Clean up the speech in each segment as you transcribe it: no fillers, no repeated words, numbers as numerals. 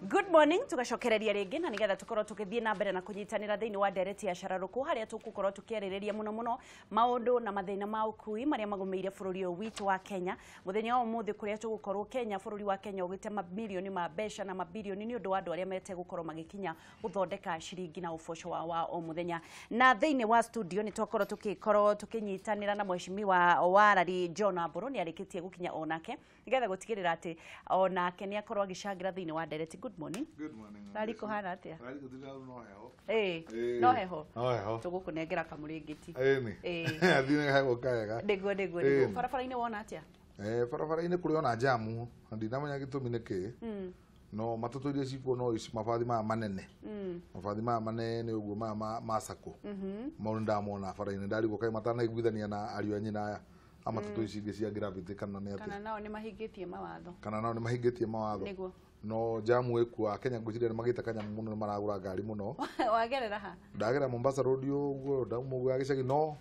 Good morning, tugacokereria rĩngĩ na nĩgetha tũkorwo tũgĩthiĩ na mbere na kũnyitanĩra thĩinĩ wa ndereti ya cararũkũ harĩa tũgũkorwo tũkĩarĩrĩria mũno mũno maũndũ na mathĩna ma ũkui marĩa magũmĩire bũrũri ũyũ witũ wa Kenya. Mũthenya wa ũmũthĩ kũrĩa tũgũkorwo Kenya, bũrũri wa Kenya ũgĩte mamirioni ma mbeca na mabirioni nĩ ũndũ wa andũ arĩa mete gũkorwo magĩkinya gũthondeka ciringi na ũboco wao wa o mũthenya. Na thĩinĩ wa studio nĩ twakorwo tũgĩkorwo tũkĩnyitanĩra na mheshimiwa Warari John Ambũrũ, nĩ arĩkĩtie gũkinya onake nĩgetha gũtigĩrĩra atĩ onake nĩ akorwo agĩcangĩra thĩinĩ wa ndereti. Good morning. Good morning. Rari kũhana atĩa? Rari gũtirĩ no heho. Ĩĩ, no heho. No heho. Tũgũkũnengera kamũrĩngĩti. Ĩni. Ĩĩ. Athiĩ heho kaega. Nĩguo nĩguo nĩguo. Barabara-inĩ wona atĩa? Barabara-inĩ kũrĩ ona jamu, na ndinamenya gĩtũmi nĩ kĩĩ. No matatũ iria cikuo no ici mabathi maya manene. Mabathi maya manene ũguo maya ma sacco. Mau nĩndamona bara-inĩ, ndarigwo kaĩ matanaiguithania na ariũ a nyina aya a matatũ ici ingĩ cia gravity kana nĩ atĩa. Kana nao nĩ mahingĩtie mawatho. Kana nao nĩ mahingĩtie mawatho. Nĩguo. No jamu ĩkuo Kenya ngwĩciria nĩ magĩte kanyamũ mũno, nĩ maragũra ngari mũno. Wagerera ha? Ndagera Mombasa Road ũguo, ndauma ũguo ya gĩcagi, no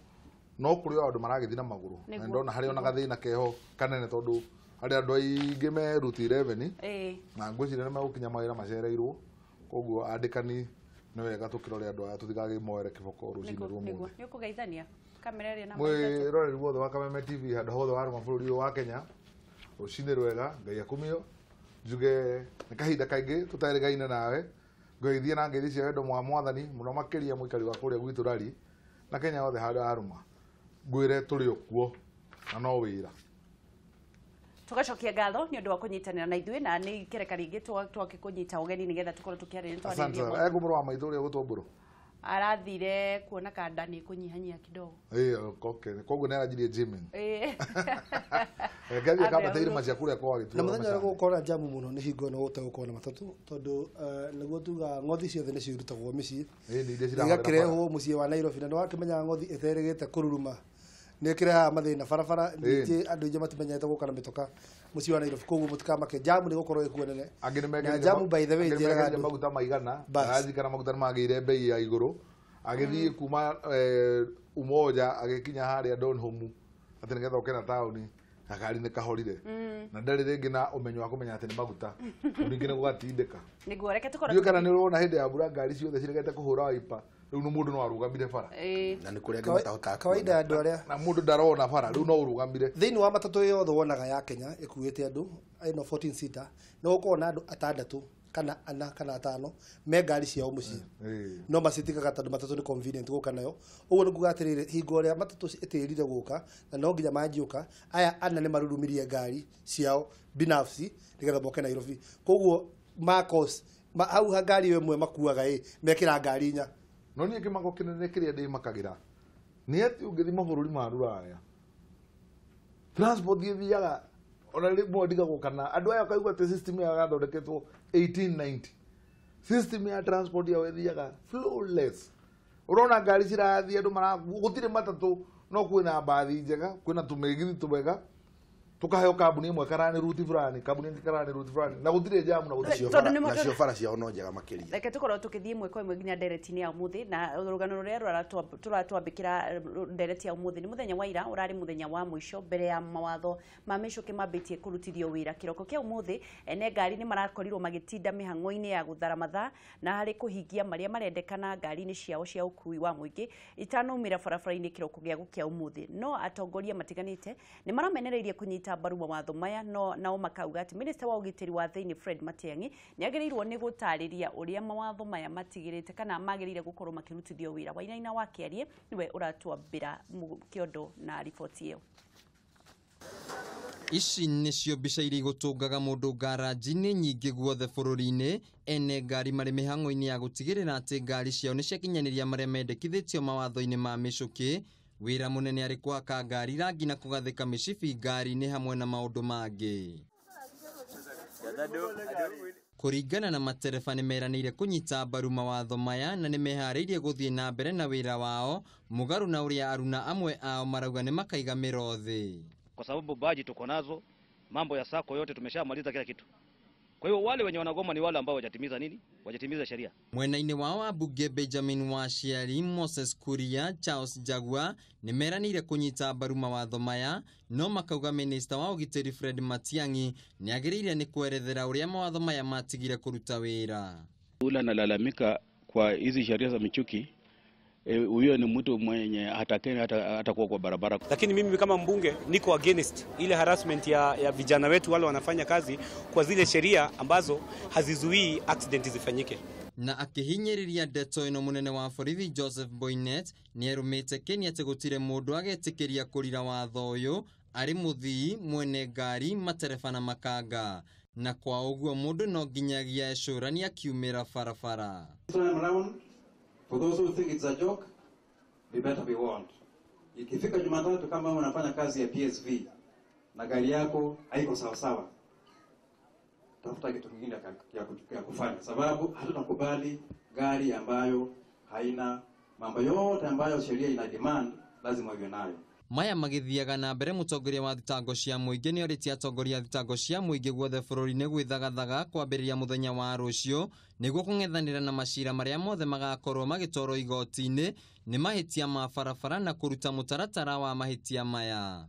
kũrĩ o andũ maragĩthiĩ na magũrũ. Na ndona harĩ ona gathĩna keho kanene tondũ harĩ andũ aingĩ me Route 11. Na ngwĩciria nĩ megũkinya mawĩra macereirwo. Koguo andĩkani nĩ wega tũkĩrore andũ aya tũtigakĩmoere kĩboko rũcinĩ rwa ũmũthĩ. Nĩ ũkũgeithania kamera ĩrĩa na mwĩroreri wothe wa Kameme TV handũ hothe warũma bũrũri ũyũ wa Kenya, rũcinĩ rwega, Ngai akumio. Njuge nĩ kahinda kaingĩ tũtarĩgaine nawe, ngũgeithie na ngeithi cia wendo mwa mwathani mũno makĩria mũikari wa kũrĩa gwitũ Rari na Kenya yothe handũ harũma. Ngwĩre tũrĩ o kuo na no wĩra. Tugacokia ngatho nĩ ũndũ wa kũnyitanĩra na ithuĩ na nĩ ikereka rĩngĩ twakĩkũnyita ũgeni nĩgetha tũkorwo tũkĩarĩrĩria twarĩrĩria. Asante. Ekũ mũrũ wa maitũ ũrĩa ũgũtwo Mbũrũ? Arathire kuona kanda nĩ kũnyihanyia kidogo. Ĩĩ, okay. Koguo nĩ aranjirie gymming. Ĩĩ. Ngathiĩ kambate irĩma cia kũrĩa kwao agĩtua. Na mũthenya ũrĩa gũgũkorwo na jamu mũno nĩ hingo ĩno gũtegũkorwo na matatũ tondũ nĩguo tuga ng'othi ciothe nĩ cirutagwo mĩciĩ. Ĩĩ, nĩ iria cirahorera Igakĩrehwo mũciĩ wa Nairobi na nĩwakĩmenya ng'othi ĩterĩgĩte kũruruma nĩ ĩkĩrehaga mathĩna barabara, ningĩ andũ aingĩ matimenyete gũka na mĩtoka mũciĩ wa Nairobi, koguo mũtikamake jamu nĩ gũkorwo ĩkuo nene. Angĩ nĩ Na jamu by the way njĩraga andũ maguta maigana, arazikana maguta nĩ magĩire bei ya igũrũ, agĩthiĩ kuma Umoja agĩkinya harĩa Donholm atĩ nĩgetha oke na taũni gakari nĩ kahorire na ndarĩ rĩngĩ na ũmenyo wa kũmenya atĩ nĩ maguta, ningĩ nĩ gũgatindĩka. Nĩguo reke tũkorwo. Ndiũĩ kana nĩ ũrona hĩndĩ ya mbura ngari ciothe ciregete kũhũra waipa, rĩu nĩ mũndũ no arũgamire bara. Na nĩ kũrĩa angĩ matahotaga kawaida andũ arĩa na mũndũ ndarona bara, rĩu no ũrũgamire. Thĩinĩ wa matatũ yothe wonaga ya Kenya ĩkuĩte andũ ĩno 14 seater, no ũkorwo na andũ atandatũ kana ana kana atano me ngari ciao mũciĩ. No macitigaga tondũ matatũ nĩ convenient gũka nayo. Ũguo nĩ kuga atĩrĩrĩ, hingo ĩrĩa matatũ ĩtĩrire gũka na no nginya manjĩũka, aya ana nĩ marurumirie ngari ciao binafsi nĩgetha moke Nairobi. Koguo Marcos hau ngari ĩmwe makuaga ĩ mekĩra ngari inya. No niĩ kĩmako kĩnene kĩrĩa ndĩmakagĩra nĩ atĩ ũngĩthiĩ mabũrũri ma Rũraya transport ĩthiaga ona rĩmwe ndigagwo kana andũ aya ũkaigua atĩ system yao yathondeketwo 1890, system ya transport yao ĩthiaga flawless. Ũrona ngari cirathiĩ andũ gũtirĩ matatũ, no kwĩna mbathi njega, kwĩna tũmĩgithi twega, tukaheo kambuni ĩmwe karani ruti fulani, kambuni ĩngĩ karani ruti fulani, na gũtirĩ jamu na gũtirĩ. Nacio bara ciao no njega makĩria. Reke tũkorwo tũkĩthiĩ ĩmwe kwa ĩmwe nginya ndereti-inĩ ya ũmũthĩ, na rũgano rũrĩa tũratwambĩkĩra ndereti ya ũmũthĩ nĩ mũthenya wa ira, ũrarĩ mũthenya wa mũico mbere ya mawatho ma mĩcũkĩ mambĩtie kũrutithio wĩra. Kĩroko kĩa ũmũthĩ ene ngari nĩ marakorirwo magĩtinda mĩhang'o-inĩ ya gũthara mathaa na harĩ kũhingia marĩa marendekana ngari-inĩ ciao cia ũkui wa mũingĩ itanaumĩra barabara-inĩ kĩroko gĩa gũkĩa ũmũthĩ. No atongoria matiganĩte nĩ maramenereirie kũnyita mbaru mawatho maya, no nao makauga atĩ minista wa ũgitĩri wa thĩinĩ Fred Matiang'i nĩ agĩrĩirwo nĩ gũtarĩria ũrĩa mawatho maya matigĩrĩte kana magĩrĩire gũkorwo makĩrutithio wĩra. Wainaina wa Kĩarie nĩwe ũratwambĩra kĩondo na riboti ĩyo. Ici nĩcio mbica iria igũtũngaga mũndũ ngaranji-inĩ nyingĩ guothe bũrũri-inĩ, ene ngari marĩ mĩhang'o-inĩ ya gũtigĩrĩra atĩ ngari ciao nĩ ciakinyanĩria marĩa mendekithĩtio mawatho-inĩ ma mĩcũkĩ. Wĩra mũnene arĩ kũhaka ngari rangi na kũgathĩka mĩcibi ngari-inĩ hamwe na maũndũ mangĩ. Kũringana na matereba nĩ meranĩire kũnyita mbaru mawatho maya na nĩ meharĩirie gũthiĩ na mbere na wĩra wao, mũgarũ na ũrĩa aruna amwe ao marauga nĩ makaiga mĩro thĩ. Kwa sababu baji tuko nazo, mambo ya sako yote tumeshamaliza kila kitu. Kwa hiyo wale wenye wanagoma ni wale ambao hawajatimiza nini? Hawajatimiza sheria. Mwena-inĩ wao ambunge Benjamin Washiali, Moses Kuria, Charles Jagua nĩ meranĩire kũnyita mbaru mawatho maya, no makauga minista wa ũgitĩri Fred Matiang'i nĩ agĩrĩire nĩ kwerethera ũrĩa mawatho maya matigire kũruta wĩra. Ule analalamika kwa hizi sheria za Michuki, huyo ni mtu mwenye hatakeni hata kuwa kwa barabara. Lakini mimi kama mbunge niko against ile harassment ya vijana wetu wale wanafanya kazi kwa zile sheria ambazo hazizuii accident zifanyike. Na akihinyĩrĩria ndeto ĩno mũnene wa borithi Joseph Boynet nĩerũmĩte Kenya atĩ gũtirĩ mũndũ agetĩkĩria kũrira watho ũyũ arĩ mũthii, mwene ngari, matereba na makanga, na kwa ũguo mũndũ no nginyagia ecũranie akiumĩra barabara. This time round, for those who think it's a joke, we better be warned. Ikifika Jumatatu kama unafanya kazi ya PSV na gari yako haiko sawa sawa, tafuta kitu kingine ya kufanya, sababu hatutakubali gari ambayo haina mambo yote ambayo sheria ina demand lazima iwe nayo. Maya magĩthiaga na mbere, mũtongoria wa thitango cia mũingĩ nĩorĩtie atongoria a thitango cia mũingĩ guothe bũrũri-inĩ gwĩthagathaga kwambĩrĩria mũthenya wa rũciũ nĩguo kũng'ethanĩra na macira marĩa mothe magakorwo magĩtwarwo igoti-inĩ nĩ mahĩtia ma barabara na kũruta mũtaratara wa mahĩtia maya.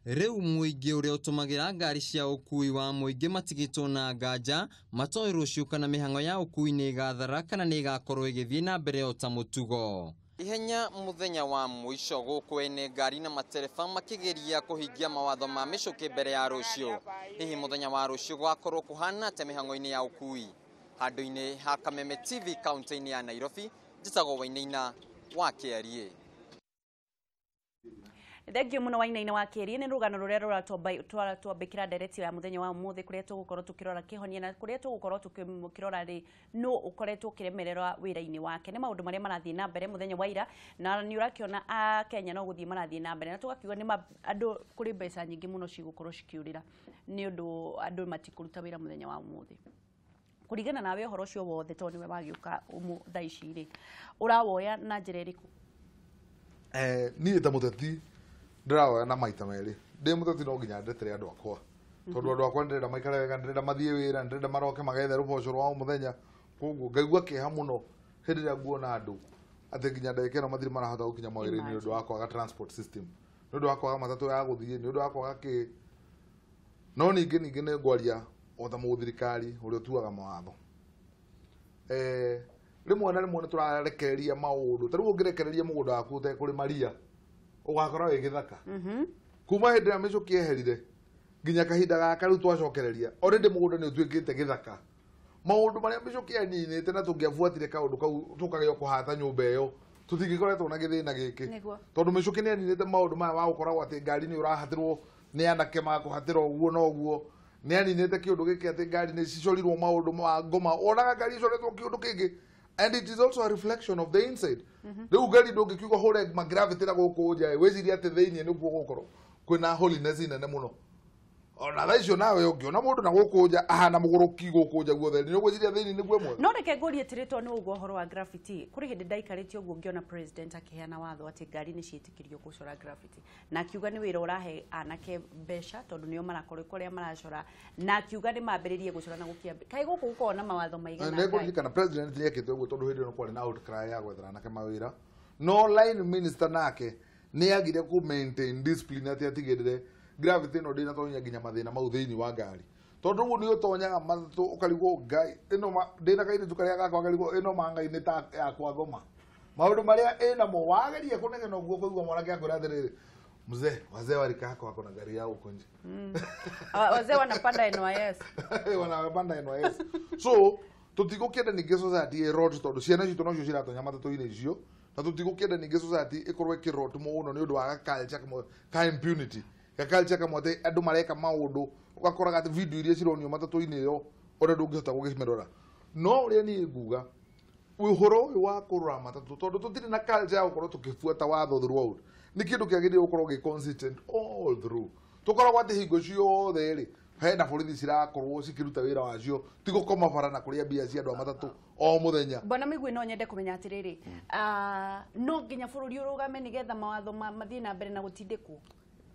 Rĩu mũingĩ ũrĩa ũtũmagĩra ngari cia ũkui wa mũingĩ matigĩtwo na nganja matoĩ rũciũ kana mĩhang'o ya ũkui nĩ ĩgathara kana nĩ ĩgakorwo ĩgĩthiĩ na mbere o ta mũtugo. Ihenya mũthenya wa mũico gũkũ ene ngari na matereba makĩgeria kũhingia mawatho ma mĩcũkĩ mbere ya rũciũ. Hihi mũthenya wa rũciũ gwakorwo kũhana atĩa mĩhang'o-inĩ ya ũkui? Handũ-inĩ ha Kameme TV kaunti-inĩ ya Nairobi, njĩtagwo Wainaina wa Kĩarie. Thank you muno Wainaina wa Kĩarie. Nĩ rũgano rũrĩa rũratwambĩkĩra ndereti ya mũthenya wa ũmũthĩ kũrĩa tũgũkorwo tũkĩrora kĩhonia na kũrĩa tũgũkorwo tũkĩrora rĩ nũ ũkoretwo ũkĩremererwa wĩra-inĩ wake, nĩ maũndũ marĩa marathiĩ na mbere mũthenya wa ira, na nĩ ũrakĩona a Kenya no gũthiĩ marathiĩ na mbere na tũgakiuga nĩ andũ kũrĩ mbeca nyingĩ mũno cigũkorwo cikĩũrĩra nĩ ũndũ andũ matikũruta wĩra mũthenya wa ũmũthĩ. Kũringana nawe ũhoro ũcio wothe tondũ nĩwe wagĩũka thaa ici rĩ, ũrawoya na njĩra ĩrĩkũ? Niĩ ta mũteti ndĩrawoya na maita merĩ. Ndĩ mũteti no nginya ndetere andũ akwa, tondũ andũ akwa ndĩrenda maikare wega, ndĩrenda mathiĩ wĩra, ndĩrenda maroke magethe rũboco rwa o mũthenya. Koguo ngaigua kĩeha mũno hĩndĩ ĩrĩa nguona andũ atĩ nginya ndagĩka ĩno matirĩ marahota gũkinya mawĩra-inĩ nĩ ũndũ wa kwaga transport system, nĩ ũndũ wa kwaga matatũ ya gũthiĩ, nĩ ũndũ wa kwaga kĩ. No ningĩ nĩ ngwaria o ta mũthirikari ũrĩa ũtuaga mawatho. Rĩmwe na rĩmwe nĩ tũrarekereria maũndũ. Ta rĩu ũngĩrekereria mũgũnda waku ũtekũrĩma ria, ũgakora wĩ gĩthaka. Kuma hĩndĩ ĩrĩa mĩcũkĩ yeherire nginya kahinda gaka rĩu twacokereria, already mũgũnda nĩ ũtuĩkĩte gĩthaka. Maũndũ marĩa mĩcũkĩ yaninĩte na tũngĩabuatire kaũndũ kau tũkagĩa kũhata nyũmba ĩyo, tũtingĩkoretwo na gĩthĩna gĩkĩ. Tondũ mĩcũkĩ nĩ yaninĩte maũndũ maya ma gũkoragwo atĩ ngari nĩ ũrahatĩrwo nĩ anake makũhatĩra ũguo na ũguo. Nĩ yaninĩte kĩũndũ gĩkĩ atĩ ngari nĩ cicorirwo maũndũ ma ngoma, wonaga ngari icoretwo kĩũndũ kĩngĩ. And it is also a reflection of the inside. Rĩu ngari ndũngĩkiuga hũre magravity na gũkũ nja, wĩcirie atĩ thĩiniĩ nĩkuo gũkorwo kwĩna holiness nene mũno. Ona thaa icio nawe ũngĩona mũndũ na gũkũ nja ahana mũgũrũki gũkũ nja guothe, nĩ ũgwĩciria thĩiniĩ nĩguo mwega. No reke ngũrie atĩrĩ, tondũ nĩ ũguo ũhoro wa graffiti, kũrĩ hĩndĩ ndaikarĩte ũguo ngĩona president akĩheana watho atĩ ngari nĩ ciĩtĩkĩrio gũcora graffiti, na akiuga nĩ wĩra ũrahe anake mbeca tondũ nĩo marakorwo kũrĩa maracora, na akiuga nĩ mambĩrĩrie gũcora na gũkĩambĩ. Kaĩ gũkũ gũkoragwo na mawatho maigana? Nĩ ngũririkana president nĩ ekĩte ũguo tondũ hĩndĩ ĩyo kwarĩ na outcry ya gwethera anake mawĩra, no line minister nake nĩ agire kũ maintain discipline atĩ atigĩrĩre gravity ĩno ndĩnatonya nginya mathĩna mau thĩinĩ wa ngari, tondũ ũguo nĩ ũtonyaga matatũ ũkarigwo ngai ĩno ndĩna kairĩtu karĩa gakwa karigwo ĩno mangai nĩ ta yakwa ngoma, maũndũ marĩa ĩnamo wageria kũnegena ũguo kũigua mwanake akwĩra atĩrĩrĩ, mzee, wazee walikaa wako na gari yao huko nje. Wazee wanapanda NYS. Wanapanda NYS. So tũtigũkĩenda ningĩ society ĩrot tondũ ciana citũ nocio ciratonya matatũ-inĩ icio, na tũtigũkĩenda ningĩ society ĩkorwo ĩkĩrot mũno nĩ ũndũ wa culture kamwe ka impunity, ga culture kamwe atĩ andũ mareka maũndũ ũgakoraga atĩ video iria cironio matatũ-inĩ ĩyo ona ndũngĩhota gũgĩcimĩrora. No ũrĩa niĩ nguga ũhoro ũyũ wa kũrora matatũ, tondũ tũtirĩ na culture ya gũkorwo tũkĩbuata watho throughout, nĩ kĩndũ kĩagĩrĩire gũkorwo gĩ consistent all through. Tũkoragwo atĩ hingo ciothe rĩ hena borithi cirakorwo cikĩruta wĩra wacio, ti gũkoma bara na kũrĩa mbia cia andũ a matatũ o mũthenya. Bwana Migwi, no nyende kũmenya atĩrĩrĩ, no nginya bũrũri ũrũgame nĩgetha mawatho mathiĩ na mbere na gũtindĩkwo?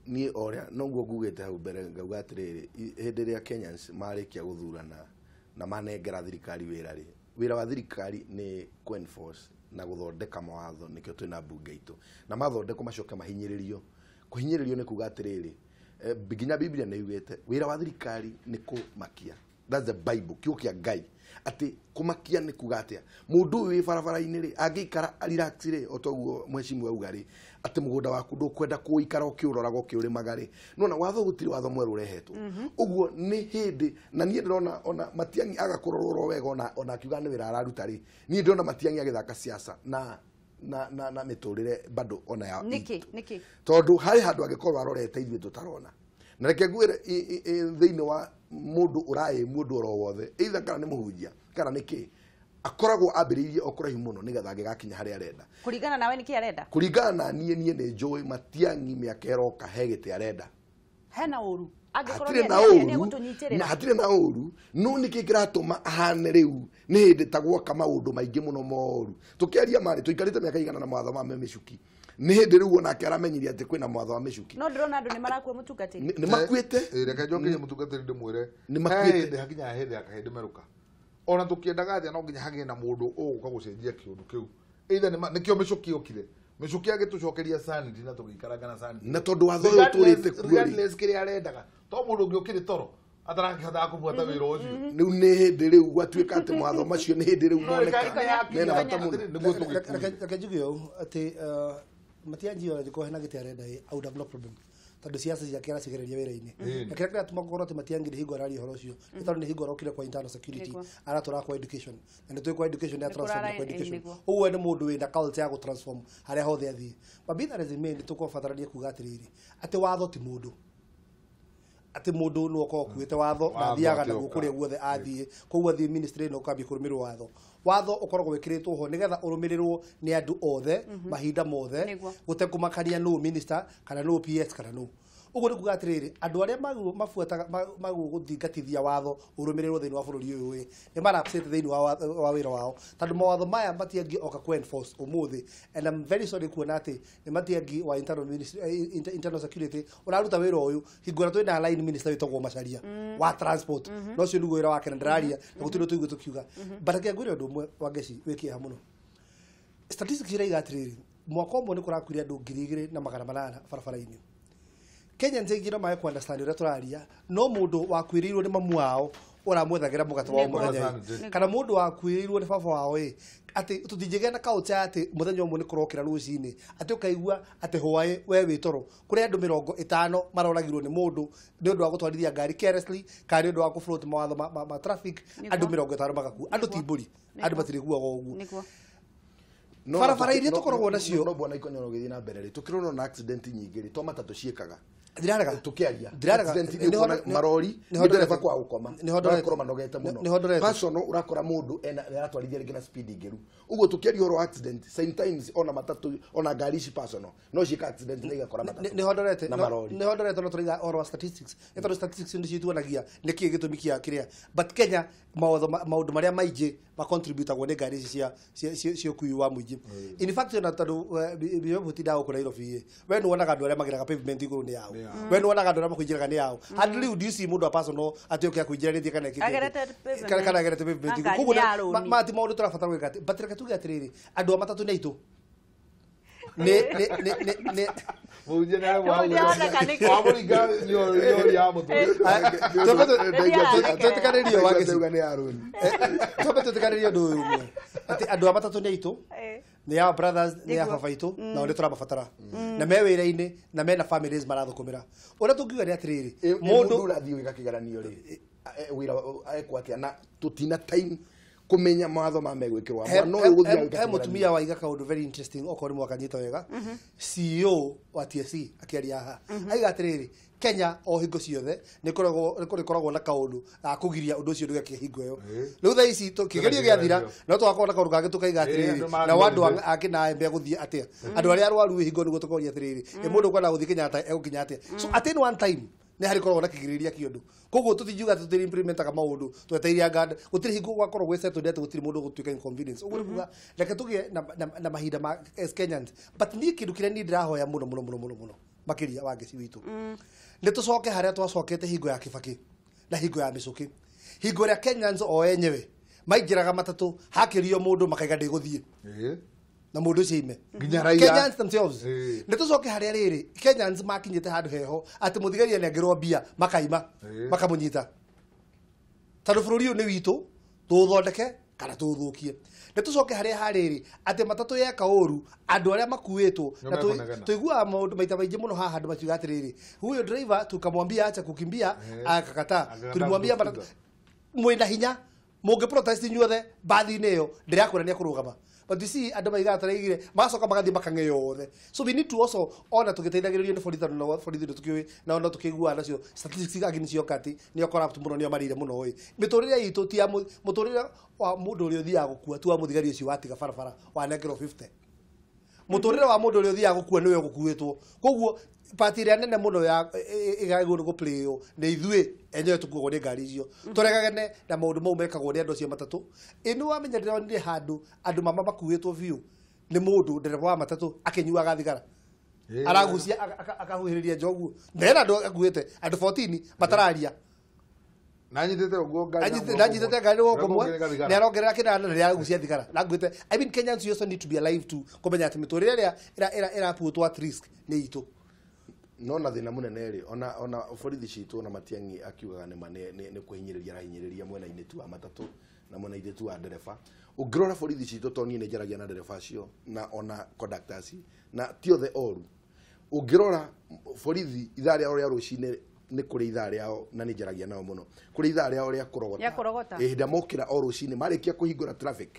Niĩ ũrĩa noguo ngugĩte hau mbere ngauga atĩrĩrĩ, hĩndĩ ĩrĩa Kenyans marĩkia gũthurana na manengera thirikari wĩra rĩ, wĩra wa thirikari nĩ kũ-enforce na gũthondeka mawatho, nĩkĩo twĩna mbunge itũ, na mathondekwo macoke mahinyĩrĩrio. Kũhinyĩrĩrio nĩ kuga atĩrĩrĩ, nginya Biblia nĩ yugĩte wĩra wa thirikari nĩ kũmakia. That's the Bible, kiugo kĩa Ngai. Atĩ kũmakia nĩ kuga atĩa, mũndũ ũyũ wĩ barabara-inĩ rĩ, angĩikara relax rĩ, o toguo mheshimiwa auga rĩ, atĩ mũgũnda waku ndũkwenda kũikara ũkĩũroraga ũkĩũrĩmaga rĩ, nona watho gũtirĩ watho mwerũ ũrehetwo. Ũguo nĩ hĩndĩ, na niĩ ndĩrona ona Matiang'i aga kũrorwo oro wega, ona akiuga nĩ wĩra araruta rĩ, niĩ ndĩrona Matiang'i agĩthaka siasa na na na na mĩtũrĩre bado ona ya Nĩkĩ? Nĩkĩ? Tondũ harĩ handũ angĩkorwo arorete ithuĩ tũtarona. Na reke ngwĩre, thĩinĩ wa mũndũ ũraĩ mũndũ oro wothe, either kana nĩ mũhunjia kana nĩ kĩ, akoragwo ambĩrĩirie o kũraihu mũno nĩgetha angĩgakinya harĩa arenda. Kũringana nawe nĩkĩ arenda? Kũringana na niĩ, niĩ nĩ njũĩ Matiang'i mĩaka ĩroka he gĩtĩ arenda. Hena ũru. Angĩkorwo Hatirĩ na ũru, nĩegũtũnyitĩrĩra. na hatirĩ na ũru, no nĩkĩ kĩratũma ahane rĩu nĩ hĩndĩ ta gwoka maũndũ maingĩ mũno moru. Tũkĩaria marĩ, tũikarĩte mĩaka igana na mawatho ma mĩcuki. Nĩ hĩndĩ rĩu onake aramenyire atĩ kwĩna mawatho ma mĩcuki. No ndĩrona andũ nĩ marakua mũtungatĩri. Nĩ makuĩte. Reke njokerie mũtungatĩri ndĩmwĩre. Nĩ makuĩte. He hĩndĩ hakinyaga hĩndĩ ya kahĩndĩ merũka. Ona tũkĩendaga atĩa no nginya hagĩe na mũndũ ũgũka gũcenjia kĩũndũ kĩu. Either nĩkĩo mĩcuki yokire. Mĩcuki agĩtũcokeria sanity na tũgĩikaranga na sanity. Na tondũ watho ũyũ ũtũrĩte kuo rĩ. Regardless kĩrĩa arendaga. To mũndũ ũngĩ ũkĩrĩ toro atarakĩhotaga kũbuata wĩra ũcio. Rĩu nĩ hĩndĩ rĩu gwatuĩka atĩ mawatho macio nĩ hĩndĩ rĩu No, moneka reke mena bata mũno. Nĩguo tũgĩkuire. Reke njuge ũũ atĩ Matiang'i ona angĩkorwo hena gĩtĩ arenda ĩ, I would have no problem. Tondũ siasa ciake aracigereria wĩra-inĩ. Na kĩrĩa kĩratũma gũkorwo atĩ Matiang'i nĩ hingo araria ũhoro ũcio, nĩ tondũ nĩ hingo arokire kwa internal security, aratũra kwa education. Na nĩ tũĩ kwa education nĩ transform kwa education. Ũguo nĩ mũndũ wĩna culture ya gũ-transform harĩa hothe athiĩ. But be that as it may, nĩ tũkũbatarania kuga atĩrĩrĩ, atĩ watho ti mũndũ. Atĩ mũndũ nĩ ũkoragwo ũkuĩte watho na athiaga naguo kũrĩa guothe athiĩ, koguo athiĩ ministry ĩno ũkambia kũrũmĩrĩrwo watho. Watho ũkoragwo wĩkĩrĩtwo ho nĩgetha ũrũmĩrĩrwo nĩ andũ othe mahinda mothe, gũtekũmakania nũ minister kana nũ PS kana nũ. Ũguo nĩ kuga atĩrĩrĩ, andũ arĩa mabuataga magĩrĩirwo gũthingatithia watho ũrũmĩrĩrwo thĩinĩ wa bũrũri ũyũ ĩ, nĩ marapsĩte thĩinĩ wa wĩra wao, tondũ mawatho maya Matiang'i oka kũ enforce ũmũthĩ. And I'm very sorry kuona atĩ nĩ Matiang'i wa internal ministry, internal security ũraruta wĩra ũyũ hingo ĩrĩa twĩna line minister wĩtagwo Macharia wa transport. No ũcio nĩguo wĩra wake na ndĩraria na gũtirĩ ũndũ tũigua tũkiuga. But reke ngwĩre ũndũ ũmwe Wangeci wĩ kĩeha mũno. Statistics iraiga atĩrĩrĩ, mwaka ũmwe nĩ kũrakuire andũ 2800 barabara-inĩ. Kenyans aingĩ no mage kũ-understand ũrĩa tũraria, no mũndũ wakuĩrĩirwo nĩ mamu wao ũramwethagĩra mũgate wa mũthenya, kana mũndũ wakuĩrĩirwo nĩ baba wao ĩ, atĩ tũtingĩgĩa na culture atĩ mũthenya ũmwe nĩ kũrokĩra rũcinĩ atĩ ũkaigua atĩ hwaĩ we wĩ toro kũrĩ andũ 50 maroragirwo nĩ mũndũ nĩ ũndũ wa gũtwarithia ngari carelessly kana nĩ ũndũ wa kũ-float mawatho ma traffic, andũ 50 magakua. Andũ ti mbũri, andũ matirĩkuaga ũguo. Barabara iria tũkoragwo nacio. No bwana Ikonyoro ũgĩthiĩ na mbere rĩ, tũkĩrora na accident nyingĩ rĩ, to matatũ ciĩkaga. Ndirarega. Tukiaria. Ndirarega. Accident marori, nĩ ndereba kwa gũkoma. Nĩ manogete mũno. Personal ũrakora mũndũ ena aratwarithia rĩngĩ na speed ngĩru. Ũguo tũkĩaria ũhoro wa accident, sometimes ona matatũ, ona ngari ici personal, no ciĩka accident na igakora matatũ. Nĩ hondorete. Na marori. Nĩ hondorete no tũraiga ũhoro wa statistics. Nĩ tondũ statistics nĩ cituonagia nĩkĩĩ gĩtũmi kĩa kĩrĩa. But Kenya maũndũ marĩa maingĩ macontributagwo nĩ ngari ici cia ũkuui wa mũingĩ. In fact ona tondũ bĩbũtindaga gũkũ Nairobi ĩ, we nĩ wonaga andũ arĩa mageraga pavement igũrũ nĩ ao. We nĩ wonaga andũ arĩa makũingĩraga nĩ ao. Handũ rĩu do you see mũndũ wa personal atĩ oke akũingĩranĩtie kana ekĩte kana agerete pavement igũrũ. Koguo ma ti maũndũ tũrabatara gwĩka atĩ, but reke tuge atĩrĩrĩ, andũ a matatũ nĩ aitũ. Nĩ Mũhunjia nĩ aremwo wamũringa nyori ya mũtwe. Twĩtĩkanĩrie Wangeci. Twambe twĩtĩkanĩrie ũndũ ũyũ ũmwe, atĩ andũ a matatũ nĩ aitũ, nĩ our brothers, nĩ a baba aitũ, nao nĩ tũramabatara. Na me wĩra-inĩ na mena families marathũkũmĩra. Ũrĩa tũngiuga nĩ atĩrĩrĩ, mũndũ ũrathiĩ gwĩka kĩgeranio rĩ, wĩra ekwo atĩa na tũtina time kũmenya mawatho ma megwĩkĩrwo. Mwana ũyũ gũthiĩ gwĩka He mũtumia waiga kaũndũ very interesting okorwo nĩ mwakanyita wega. CEO wa TSC akĩaria haha. Aiga atĩrĩrĩ, Kenya o hingo ciothe nĩ kũrĩkoragwo na kaũndũ ga kũgiria ũndũ ũcio ndũgeke hingo ĩyo. Rĩu thaa ici kĩgerio gĩathira no tũgakorwo na kaũndũ kangĩ tũkaiga atĩrĩrĩ, nao andũ angĩ na Embe gũthiĩ atĩa, andũ arĩa arwaru hingo nĩguo tũkoria atĩrĩrĩ, ĩ mũndũ ũkwenda gũthiĩ Kenyatta egũkinya atĩa. So at any one time nĩ harĩkoragwo na kĩgirĩrĩria kĩa ũndũ. Koguo tũtingiuga atĩ tũtirĩ implementaga maũndũ twetereire anga gũtirĩ hingo gwakorwo gwĩ settled atĩ gũtirĩ mũndũ ũgũtuĩka inconvenience. Ũguo nĩ kuga reke tũgĩe na mahinda ma as Kenyans. But niĩ kĩndũ kĩrĩa niĩ ndĩrahoya mũno mũno mũno mũno mũno makiria wa ngeci witũ. Nĩ tũcoke harĩa twacokete hingo ya Kibaki na hingo ya Michuki, hingo ĩrĩa Kenyans o enyewe maingĩraga matatũ hakĩrio mũndũ makaiga ndĩgũthiĩ na mũndũ ũcio ime. Kenyans themselves. Nĩ tũcoke harĩa rĩrĩ Kenyans makinyĩte handũ heho atĩ mũthigari anengerwo mbia makaima makamũnyita tondũ bũrũri ũyũ nĩ witũ tũũthondeke kana tũũthũkie. Nĩ tũcoke harĩa harĩrĩ atĩ matatũ yeka ũru andũ arĩa makuĩtwo na tũiguaga maũndũ maita maingĩ mũno haha andũ makiuga atĩrĩrĩ, huyo driver tukamwambia acha kukimbia akakataa, tulimwambia matatũ mwĩna hinya mũngĩ protest inyuothe mbathi-inĩ ĩyo ndĩrakwĩra nĩ ekũrũgama. But you see andũ maigaga taraigire magacoka magathiĩ makang'eyo othe. So we need to also ona tũgĩteithagĩrĩrio nĩ borithi tondũ no borithi nĩ tũkĩũĩ na ona tũkĩiguaga nacio statistics angĩ nĩcio kati nĩo corrupt mũno nĩo marĩire mũno ĩ. Mĩtũrĩre itũ ti ya mũtũrĩre wa mũndũ ũrĩa ũthiaga gũkua ti wa mũthigari ũcio watiga barabara wanengerwo 50. Mũtũrĩre wa mũndũ ũrĩa ũthiaga gũkua nĩwe ũgũkuĩtwo. Koguo party ĩrĩa nene mũno ya ĩgagĩrĩirwo nĩ gũplaywo nĩ ithuĩ enyewe tũkuagwo nĩ ngari icio. Tũregagene na maũndũ mau mekagwo nĩ andũ acio matatũ. Ĩ nĩ wamenya ndĩronire handũ andũ mama makuĩtwo biũ nĩ mũndũ ndereba wa matatũ akĩnyuaga thigara. Aragucia akahuhĩrĩria njogu. Na hena andũ akuĩte andũ 14 matararia. Nanyitĩte ũguo ngari. Nanyitĩte ngari guoko mwe nĩ arongerera kĩnanda na nĩ aragucia thigara. Na nguĩte I mean Kenyans you also need to be alive to kũmenya atĩ mĩtũrĩre ĩrĩa ĩraputwo at risk nĩ itũ. No na thĩna mũnene rĩ ona borithi citũ ona Matiang'i akiugaga nĩma nĩ kũhinyĩrĩria arahinyĩrĩria mwena-inĩ tu wa matatũ na mwena-inĩ tu wa ndereba. Ũngĩrora borithi citũ to niĩ nĩ njaragia na ndereba acio na ona conductors na ti othe oru. Ũngĩrora borithi ithaa rĩao rĩa rũcinĩ nĩ kũrĩ ithaa rĩao na nĩ njaragia nao mũno, kũrĩ ithaa rĩao rĩa kũrogota. Hĩndĩ ĩrĩa mokĩra o rũcinĩ marĩkia kũhingũra traffic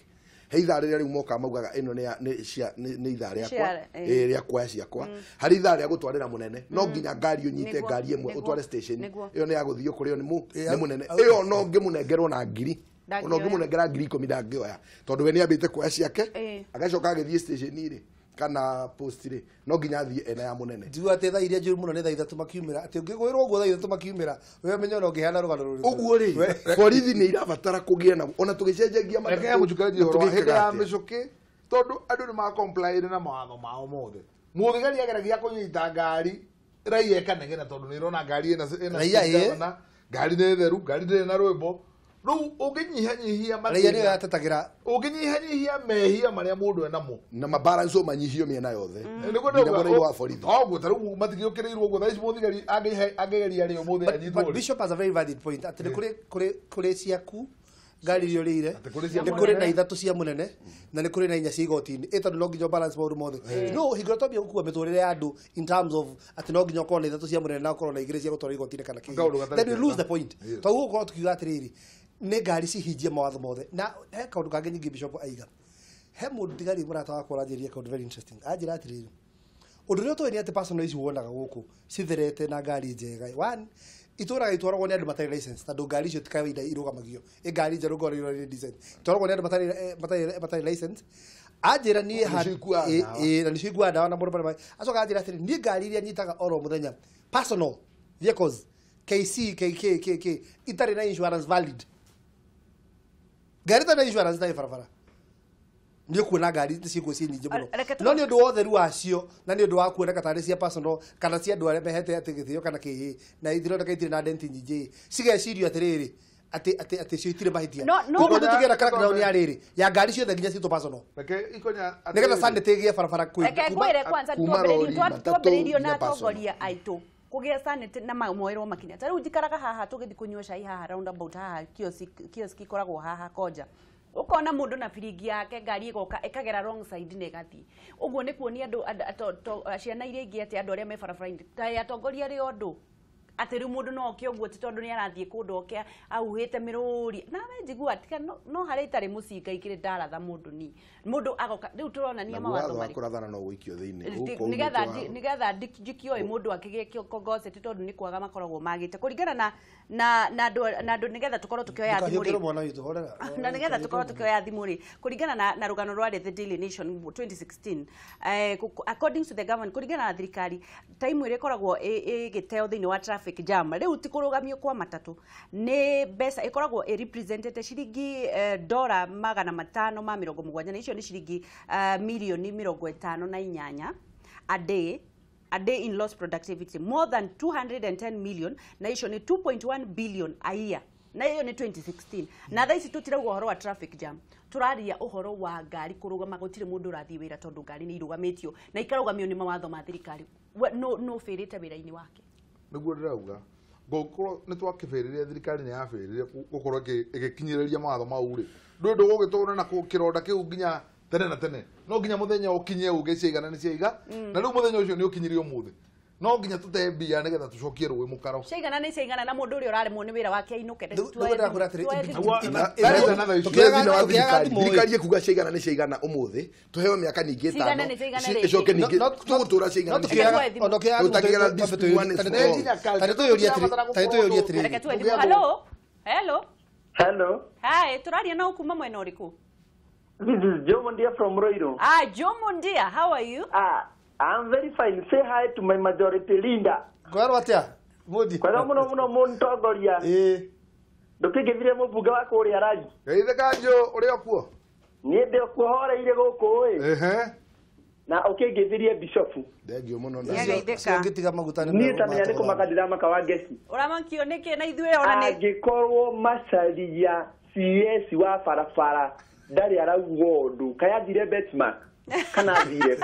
he ithaa rĩrĩa rĩu mokaga maugaga ĩno nĩ ithaa rĩakwa rĩa kuoya ciakwa. Harĩ ithaa rĩa gũtwarĩra mũnene no nginya ngari ũnyite ngari ĩmwe ũtware station ĩyo nĩ ya gũthiĩ kũrĩo nĩ mũnene ĩyo no ngĩmũnengerwo na ngiri ona ũngĩmũnengera ngiri 10 ndangĩoya tondũ we nĩambĩte kuoya ciake agacoka agĩthiĩ station rĩ kana post rĩ no nginya athiĩ ena ya mũnene. Njigua atĩ thaa iria njũru mũno nĩ thaa 3 makiumĩra atĩ ũngĩgwĩrwo ũguo thaa 3 makiumĩra we menye ona ũngĩheana rũgano rũrĩkũ. Ũguo rĩ borithi nĩ irabatara kũgĩa na ona tũgĩcenjagia matatũ. Reke mũcukanji ũhoro wa hĩndĩ ya Michuki tondũ andũ nĩ ma-comply na mawatho mao mothe. Mũthigari ageragia kũnyita ngari raia ĩkanegena tondũ nĩ ĩrona ngari ĩna ngari nĩ theru ngari ndĩrĩ na rwĩmbo. Rĩu ũngĩnyihanyihia raia nĩyo yatetagĩra ũngĩnyihanyihia mehia marĩa mũndũ enamo na mabalance manyihio mĩena yothe nginya mwena-inĩ wa borithi. Ũguo ta rĩu matigĩũkĩrĩirwo ũguo thaa ici mũthigari angĩgeria rĩ ũmũthĩ anyitwo. But Bishop has a very valid point atĩ nĩ kũrĩ ciaku ngari iria ũrĩire nĩ kũrĩ na 3 cia mũnene na nĩ kũrĩ na 4 cia igoti-inĩ ĩ tondũ no nginya balance maũndũ mothe. No hingo ĩrĩa twambia gũkua mĩtũrĩre ya andũ in terms of atĩ no nginya ũkorwo na 3 cia mũnene na ũkorwo na 2 cia gũtwara igoti-inĩ kana kĩ, then we lose the point. Tondũ gũkorwo tukiuga atĩrĩrĩ nĩ ngari cihingie mawatho mothe. Na he kaũndũ kangĩ nyingĩ Bishop aiga he mũndũ ndigari mũrata wakwa ũranjĩrire kaũndũ very interesting. Anjĩra atĩrĩrĩ ũndũ ũrĩa ũtoĩ nĩ atĩ personal ici wonaga gũkũ citherete na ngari njega one itũraga itwaragwo nĩ andũ matarĩ license tondũ ngari icio ti kawaida irũgamagio ĩ ngari njerũ ngorwo nĩ decent itwaragwo nĩ andũ matarĩ license. Anjĩra niĩ na nĩcio ikuaga ndawa na mũndũ marĩa acoka anjĩra atĩrĩ niĩ ngari iria nyitaga oro mũthenya personal vehicles KC KK KK itarĩ na insurance valid ngari itarĩ na insurance itarĩ barabara nĩ ũkuona ngari cikuo ciĩ nyingĩ mũno no nĩ ũndũ wa ũtheru wacio na nĩ ũndũ wa kuoneka tarĩ cia personal kana cia andũ arĩa mehete atĩ gĩtĩo kana kĩĩ na itironeka itirĩ na denti nyingĩ cigecirio atĩrĩrĩ atĩ atĩ atĩ cio itirĩ mahĩtia. Koguo tũtigĩra crackdown ya rĩrĩ ya ngari ciothe nginya citũ personal nĩgetha sanity ĩgĩe barabara kwĩ. Reke ngwĩre kwanza twambĩrĩirio na atongoria aitũ kũgĩa sanity na moerwo makinya. Ta rĩu njikaraga haha tũgĩthiĩ kũnyua cai haha roundabout haha kiosk ikoragwo haha Konja. Ũkona mũndũ na biringi yake ngari ĩgoka ĩkagera wrong side na ĩgathiĩ. Ũguo nĩ kuonia andũ ciana iria ingĩ atĩ andũ arĩa me barabara-inĩ ta atongoria rĩ ũndũ atĩ rĩu mũndũ no oke ũguo ti tondũ nĩ arathiĩ kũndũ oke ahuhĩte mĩrũri na we njigua tiga no harĩa itarĩ mũcinga ikĩrĩ ndaratha mũndũ ni mũndũ agoka rĩu tũronania mawatho marĩkũ kũrathana no gũikio thĩinĩ nĩgetha njikio ĩ mũndũ akĩgĩe kongoceti tondũ nĩ kwaga makoragwo magĩte kũringana na andũ nĩgetha tũkorwo tũkĩoya thimũ rĩ na nĩgetha tũkorwo tũkĩoya thimũ rĩ kũringana na rũgano rwa The Daily Nation 2016 according to the government kũringana na thirikari time ĩrĩa ĩkoragwo ĩgĩteo thĩinĩ wa traffic jam rĩu ti kũrũgamio kwa matatũ nĩ mbeca ĩkoragwo ĩ representete ciringi dora 570 na icio nĩ ciringi mirioni 58 a day a day in lost productivity, more than 210 million, na icio nĩ 2.1 billion a year, na iyo nĩ 2016. Na thaa ici tũtirauga ũhoro wa traffic jam, tũraria ũhoro wa ngari kũrũgama, gũtirĩ mũndũ ũrathiĩ wĩra tondũ ngari nĩ irũgamĩtio na ikarũgamio nĩ mawatho ma thirikari. No bĩrĩte wĩra-inĩ wake. Nĩguo ndĩrauga ngũkorwo nĩ twakĩbĩrĩria thirikari nĩ yabĩrĩrie gũkorwo ĩgĩkinyĩrĩria mawatho mau rĩ, ndũĩ ndũgũgĩtũra na kĩronda kĩu nginya tene na tene, no nginya mũthenya ũkinye uge ciaigana nĩ ciaiga, na rĩu mũthenya ũcio nĩ ũkinyirie ũmũthĩ, no nginya tũte mbia nĩgetha tũcokie rũĩ mũkaro. Ciaigana nĩ ciaigana, na mũndũ ũrĩa ũraremwo nĩ wĩra wake ainũke. Thirikari ĩkuga ciaigana nĩ ciaigana ũmũthĩ, tũheo mĩaka ningĩ ĩtano ĩcoke ningĩ tũgũtũra ciaigana nĩ ciaigana. Hello, hello. Hello. Hi, tũraria na kuma mwena ũrĩkũ? This is Joe Mundia from Ruiru. Ah, Joe Mundia, how are you? Ah, I'm very fine. Say hi to my majority leader. Kwero atia? Modi. Kwero muno muno muntongoria. Eh. Ndukigithire mubunge wa kuria rangi. Geithe kanjo uri okuo. Nie ndi okuo horeire guku ĩ. Ehe. Na ukingithirie bishop. Thengio muno na. Ngitiga maguta nĩ. Niĩ ta menya nĩ kũmaka ndiramaka wa ngeci. Ũramakio nĩkĩ na ithuĩ ona nĩ. Angĩkorwo Macharia CS wa barabara ndarĩ arauga ũndũ, kaĩ athire benchmark kana athire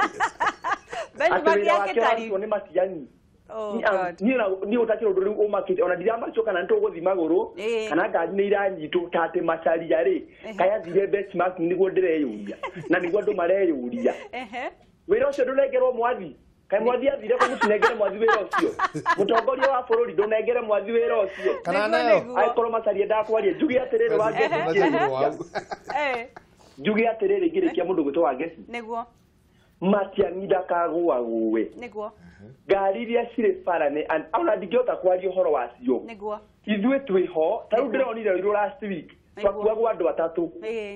benchmark yake tari nĩ Matiang'i. Oh God, niĩ ũtakĩrĩ ũndũ rĩu ũmakĩte, ona ndiramakio kana nĩtũgũthiĩ magũrũ kana ngari nĩ iranyitwo ta atĩ Macharia rĩ kaĩ athire benchmark, nĩguo ndĩreyũria na nĩguo andũ mareyũria. Wĩra ũcio ndũnengerwo mwathi, kaĩ mwathi athire kũ? Mũtinengere mwathi wĩra ũcio, mũtongoria wa bũrũri ndũnengere mwathi wĩra ũcio. Kana nayo angĩkorwo Macharia ndakwaria, njuge atĩrĩrĩ wa ngeci, njuge atĩrĩrĩ ngĩrĩkia mũndũ gwĩtwo wa ngeci nĩguo Matiang'i ndakagũagũe nĩguo ngari iria cirĩ bara nĩ ona ndingĩhota kwaria ũhoro wacio nĩguo ithuĩ twĩho. Ta rĩu ndĩronire Ruiru last week twakuagwo andũ atatũ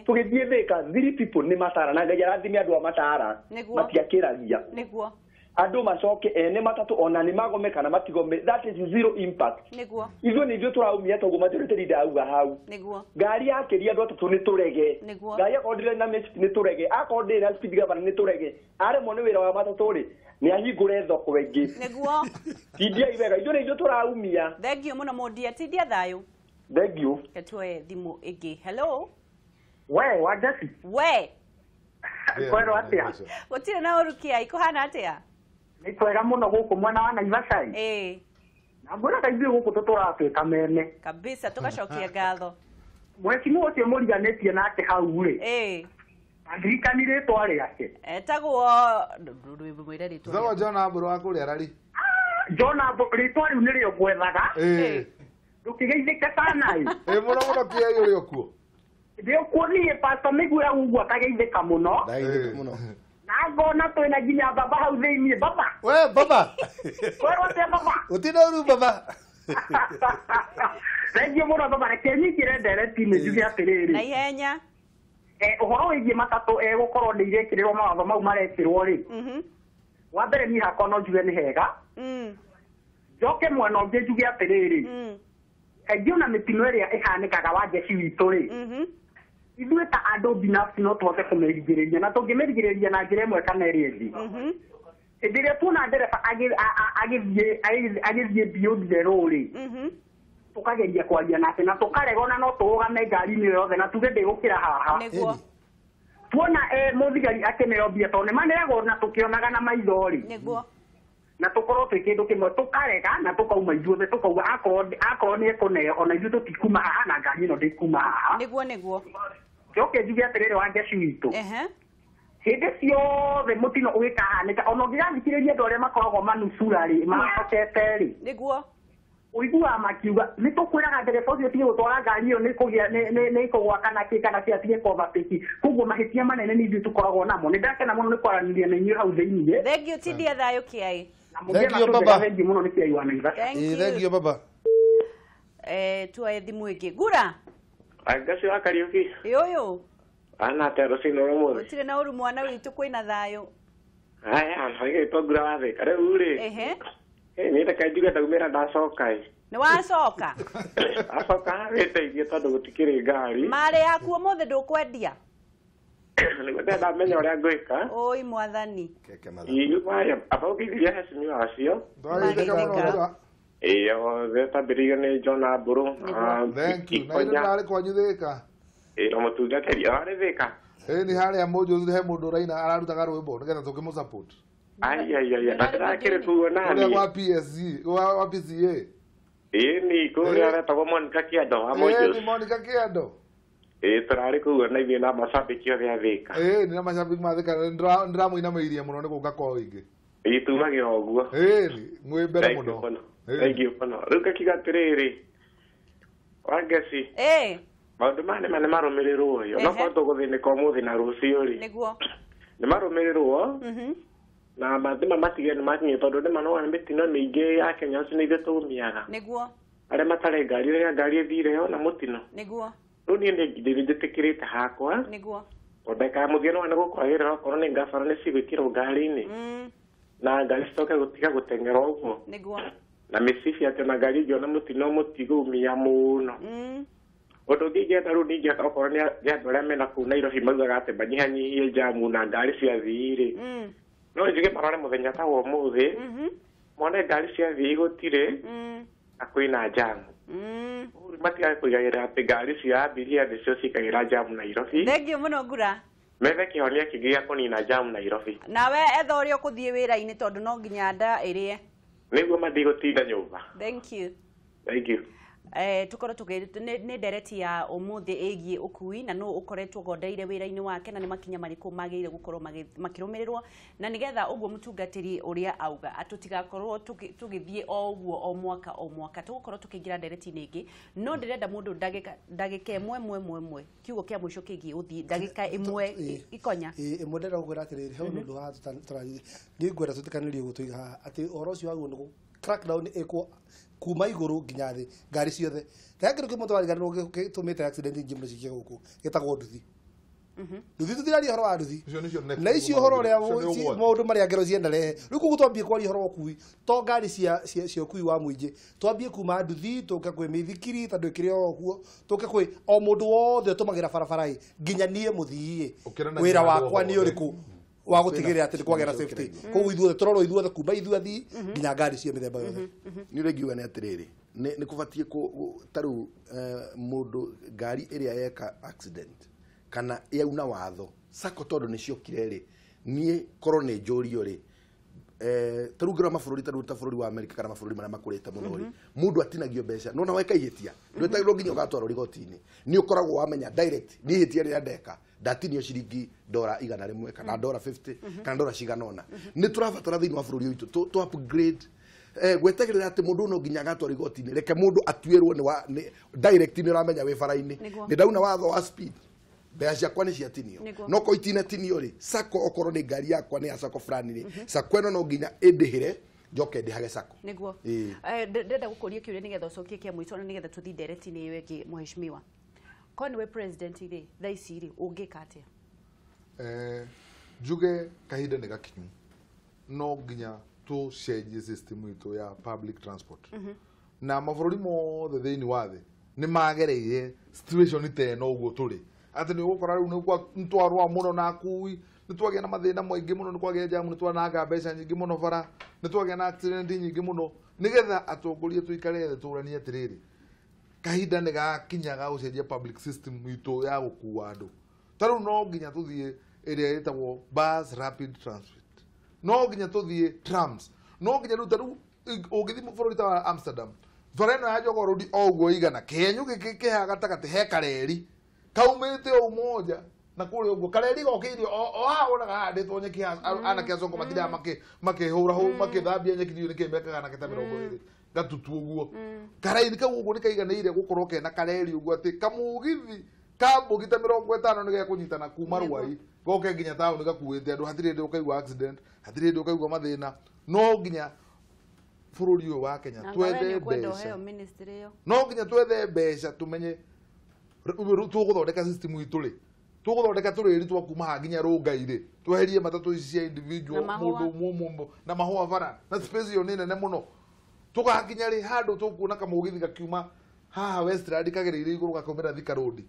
tũgĩthiĩ Thika, 3 people nĩ Matara, na Ngai arathime andũ a Matara matiakĩragia nĩguo andũ macoke ene matatũ ona nĩ magome kana matigome, that is zero impact. Nĩguo ithuĩ nĩ ithuĩ tũraumia toguo majority leader auga hau. Nĩguo ngari yakĩria andũ atatũ nĩ tũrege, ngari akorwo ndĩrĩ na mĩcibi nĩ tũrege, akorwo ndĩrĩ na speed governor nĩ tũrege, aremwo nĩ wĩra wa matatũ rĩ nĩ ahingũre thoko ĩngĩ. Nĩguo tindiai wega, ithuĩ nĩ ithuĩ tũraumia. Thank you mũno Mundia, tindia thayũ. Thank you. Tuoe thimũ ĩngĩ. Hello. We Wangeci. We kwero atĩa? Gũtirĩ na ũru kĩai, kũhana atĩa? Nĩ kwega mũno gũkũ mwena wa Naivasha. Ĩĩ. Na ngwĩraga ithuĩ gũkũ tũtũratuĩka mene. Kabisa, tũgacokia ngatho. Mheshimiwa ũcio mũriganĩtie nake hau rĩ. Ĩĩ. Andirikani rĩtwa rĩake. Etagwo mwĩre rĩtwa. Thawa John Ambũrũ wa kũrĩa Rari. John Ambũrũ rĩtwa rĩu nĩrĩo ngwethaga. Ĩĩ. Ndũkĩgeithĩke sana ĩ. Ĩĩ mũno mũno kĩai ũrĩ okuo. Ndĩ okuo niĩ Pastor Mĩguĩra ũguo akageithĩka mũno. Ndageithĩka mũno. Na ngona twĩna nginya baba hau thĩiniĩ. Baba. We baba. Kwerwo atĩa baba? Gũtirĩ ũru baba. Thengiũ mũno baba, reke nyingĩre ndereti-inĩ njuge atĩrĩrĩ. Na ihenya. Ũhoro wĩgiĩ matatũ gũkorwo nĩ irekĩrĩrwo mawatho mau marekĩrwo rĩ. Wa mbere niĩ hakwa no njuge nĩ hega. Njoke mwena ũngĩ njuge atĩrĩrĩ. Kaingĩ ona mĩtino ĩrĩa ĩhanĩkaga wa njeci witũ rĩ, ithuĩ ta andũ binafsi no tũhote kũmĩrigĩrĩria, na tũngĩmĩrigĩrĩria na njĩra ĩmwe kana ĩrĩa ĩngĩ. Hĩndĩ ĩrĩa tuona ndereba agĩthiĩ beyond the law rĩ, tũkageria kwaria nake na tũkarega ona no tũrũgame ngari-inĩ yothe na tuge ndĩgũkĩra haha. Nĩguo tuona mũthigari akĩneo mbia tondũ nĩmaneagwo na tũkĩonaga na maitho rĩ. Nĩguo na tũkorwo twĩ kĩndũ kĩmwe, tũkarega na tũkauma ithuothe tũkauga akorwo nĩ ekũneo ona ithuĩ tũtikuma haha na ngari ĩno ndĩkuma haha. Nĩguo nĩguo njoke njuge atĩrĩrĩ wa ngeci witũ, hĩndĩ ciothe mũtino ũgĩkahanĩka ona ũngĩgathikĩrĩria andũ arĩa makoragwo manusura rĩ mahotete rĩ, nĩguo ũiguaga makiuga nĩ tũkwĩraga ndereba ũcio atige gũtwara ngari ĩyo nĩ kũgĩa nĩ kũgwa kana kĩ kana kĩ atige kũ-overtake. Koguo mahĩtia manene nĩ ithuĩ tũkoragwo namo. Nĩ ndakena mũno nĩ kwaranĩria na inyuĩ hau thĩiniĩ. Thengiũ, tindia thayũ kĩai. Thengiũ baba. Thengiũ mũno nĩ kĩai wa Naivasha. Thengiũ baba. Tuoe thimũ ĩngĩ. Gura. Wangeci wa Kariũki. Ĩ ũyũ. Ana atĩa rũcinĩ rwa ũmũthĩ? Gũtirĩ na ũru mwana witũ, kwĩna thayũ. Haya, nĩgĩtwo Ngura wa Thĩka rĩu rĩ. Ehe. Niĩ reke njuge ndaumĩra ndacoka ĩ. Nĩ wacoka? Acoka wĩteithie tondũ gũtikĩrĩ ngari. Marĩ yaku ũmũthĩ ndũkwendia? Nĩguo ndamenya ũrĩa ngwĩka. Oi mwathani. Ĩ abaũkithirie hecimiwa acio. Ĩ othe tambĩrĩirio nĩ John Ambũrũ. Thank you. Na ĩno ndarĩ kwanyu Thĩka. Ĩ na mũtungatĩri arĩ Thĩka. Ĩ nĩ harĩa Mũnjũthi he mũndũ ũraina ararutaga rwĩmbo nĩgetha tũkĩmũ support. Ai ai ai, na ndĩrakĩrĩ kuo nani. Kũrĩa gwa PSG, gwa PCA. Ĩ ni kũrĩa aretagwo Monica Kĩando wa Mũnjũthi. Ĩ ni Monica Kĩando. Ĩ tũrarĩ kũu na ithuĩ na macambĩki othe a Thĩka. Ĩ ni na macambĩki ma Thĩka ndĩramũinamĩirie mũno nĩ gũka kwa ũingĩ. Ĩ tumagĩra ũguo. Ĩ mwĩ mbere mũno. Thank you mũno. Rĩu ngakiuga atĩrĩrĩ, Wangeci. Ĩ maũndũ maya nĩma nĩmarũmĩrĩrwo ĩ onokorwo tũgũthĩnĩka ũmũthĩ na rũciũ rĩ. Nĩguo. Nĩmarũmĩrĩrwo. Na nĩma matige nĩmakinye tondũ nĩma no mĩtino mĩingĩ ya Kenya ũcio nĩ ithuĩ tũmiaga. Nĩguo. Arĩa matarĩ ngari rĩrĩa ngari ĩthire ona mũtino. Nĩguo. Rĩu niĩ nĩ njĩtĩkĩrĩte hakwa. Nĩguo. Ndagĩka ya mũthia no nĩgũkwagĩrĩra okorwo nĩ ngabara nĩ cigwĩkĩrwo ngari-inĩ. Na ngari cicoke gũtiga gũteng'era ũguo. Nĩguo. Na mĩcibi atĩ ona ngari ĩngĩona mũtino mũtigũmia mũno. Ũndũ ũngĩ ingĩenda rĩu ningĩ okorwo nĩ andũ arĩa mena kũu Nairobi maugaga atĩ manyihanyihie njamu na ngari cia thii rĩ. No njuge marore mũthenya ta wa ũmũthĩ. Mone ngari cia thii gũtirĩ na kwĩna njamu. Matige kũigagĩra atĩ ngari cia abiria nĩcio cikagĩra njamu Nairobi. Thank you mũno Ngura. Methe kĩhonia kĩngĩ gĩa kũnina njamu Nairobi. Nawe etha ũrĩa ũkũthiĩ wĩra-inĩ tondũ no nginya nda ĩrĩe. Nĩguo matigũtinda nyũmba. Thank you. Thank you. Tukorwo nĩ ndereti ya ũmũthĩ ĩgiĩ ũkui na nũ ũkoretwo gondeire wĩra-inĩ wake na nĩ makinya marĩkũ magĩrĩire gũkorwo makĩrũmĩrĩrwo na nĩgetha ũguo mũtungatĩri ũrĩa auga atũtigakorwo tũgĩthiĩ o ũguo o mwaka o mwaka tũgũkorwo tũkĩingĩra ndereti-inĩ ĩngĩ no ndĩrenda mũndũ ndagĩka ĩmwe ĩmwe ĩmwe ĩmwe kiugo kĩa mũico kĩgiĩ ũthiĩ ndagĩka ĩmwe ikonya ĩmwe ndĩrenda gũkwĩra atĩrĩrĩ he ũndũ haha tũraria niĩ ngwenda tũtikanĩrie ũguo tũiga haha atĩ ũhoro ũcio wagĩrĩirwo nĩ crackdown ĩkwo kuma igũrũ nginya thĩ ngari ciothe ta kĩndũ kĩmwe twariganĩrwo gĩtũmĩte accident nyingĩ mũno cikie gũkũ gĩtagwo nduthi. Nduthi tũtiraria ũhoro wa nduthi na icio ũhoro ũrĩa maũndũ marĩa ngero ciendelee rĩu koguo twambie kwaria ũhoro wa ũkui to ngari cia ũkui wa mũingĩ twambie kuma nduthi tũke kwĩ mĩithikiri tondũ ĩkĩrĩ o ũguo tũke kwĩ o mũndũ wothe ũtũmagĩra barabara ĩ nginya niĩ mũthii ĩ wĩra wakwa nĩ ũrĩkũ wa gũtigĩrĩra atĩ nĩ kwagĩa na safety koguo ithuothe tũrorwo ithuothe kuma ithuĩ athii nginya ngari cia mĩthemba yothe. Nĩ ũrĩa ingiuga nĩ atĩrĩrĩ nĩ kũbatiĩ ta rĩu mũndũ ngari ĩrĩa yeka accident kana yauna watho sako tondũ nĩ ciokire rĩ niĩ korwo nĩ njũrio rĩ ta rĩu ngĩrora mabũrũri ta rĩu ta bũrũri wa Amerika kana mabũrũri marĩa makũrĩte mũno rĩ mũndũ atinagio mbeca nona weka ihĩtia ndwetagĩrwo nginya ũgatwarwo igoti-inĩ nĩ ũkoragwo wamenya direct nĩ ihĩtia rĩrĩa ndeka ndatinio ciringi dora 100 kana dora 50 kana dora cigana ũna. Nĩ tũrabatara thĩinĩ wa bũrũri witũ tũ upgrade gwetagĩrĩra atĩ mũndũ no nginya agatwarwo igoti-inĩ reke mũndũ atuĩrwo nĩ direct nĩ ũramenya wĩ bara-inĩ nĩ ndauna watho wa speed mbeca ciakwa nĩ ciatinio no ko itinatinio rĩ sako okorwo nĩ ngari yakwa nĩ ya sako fulani rĩ sako ĩno no nginya ĩndĩhĩre njoke ndĩhage sako. Nĩguo ndĩrenda gũkũria kĩũria nĩgetha ũcokie kĩa mũico na nĩgetha tũthiĩ ndereti-inĩ ĩyo ĩngĩ mũheshimiwa. Korwo nĩwe president rĩ thaa ici rĩ ũngĩka atĩa? Njuge kahinda nĩ gakinyu no nginya tũcenjie system itũ ya public transport na mabũrũri mothe thĩinĩ wa thĩ nĩ magereire situation ta ĩno ũguo tũrĩ atĩ nĩ ũgũkora rĩu nĩ twarũa mũno na akui nĩ twagĩa na mathĩna maingĩ mũno nĩ kwagĩa jamu nĩ twananga mbeca nyingĩ mũno bara nĩ twagĩa na accident nyingĩ mũno nĩgetha atongoria tũikare thĩ tũranie atĩrĩrĩ kahinda nĩ gakinya ga gũcenjia public system itũ ya gũkua andũ ta rĩu no nginya tũthiĩ ĩrĩa ĩtagwo bus rapid transit no nginya tũthiĩ trams no nginya rĩu ta rĩu ũngĩthiĩ bũrũri ta wa Amsterdam bara ĩno ya Jogoo Road o ũguo igana kĩenyũ gĩkĩ kĩ haha gatagatĩ he kareri kaumĩte o umoja na kũrĩa ũguo kareri gokĩirio o haha wonaga hahandĩtwo nyeki anake a Sonko matindaga makĩhũra makĩthambia nyeki ndiũĩ nĩkĩ mekaga anake ta 20 gatutu ũguo karaini kau ũguo nĩ kaiganĩire gũkorwo kena kareri ũguo atĩ kamũgithi kamũgi ta 50 nĩ gekũnyitana kuma Ruai goke nginya taũni gakuĩte andũ hatirĩ hĩndĩ ũkaigua accident hatirĩ hĩndĩ ũkaigua mathĩna no nginya bũrũri ũyũ wa Kenya twethe mbeca no nginya twethe mbeca tũmenye tũgũthondeka system itũ rĩ tũgũthondeka tũrĩri twa kuma haha nginya Rũngai rĩ tweherie matatũ ici cia individual mũndũ ũmwe na mahũa bara na space ĩyo nĩ nene mũno tũgakinya rĩ handũ tũkuona kamũgithi gakiuma haha Westland kagereire igũrũ gakaumĩra Thika Road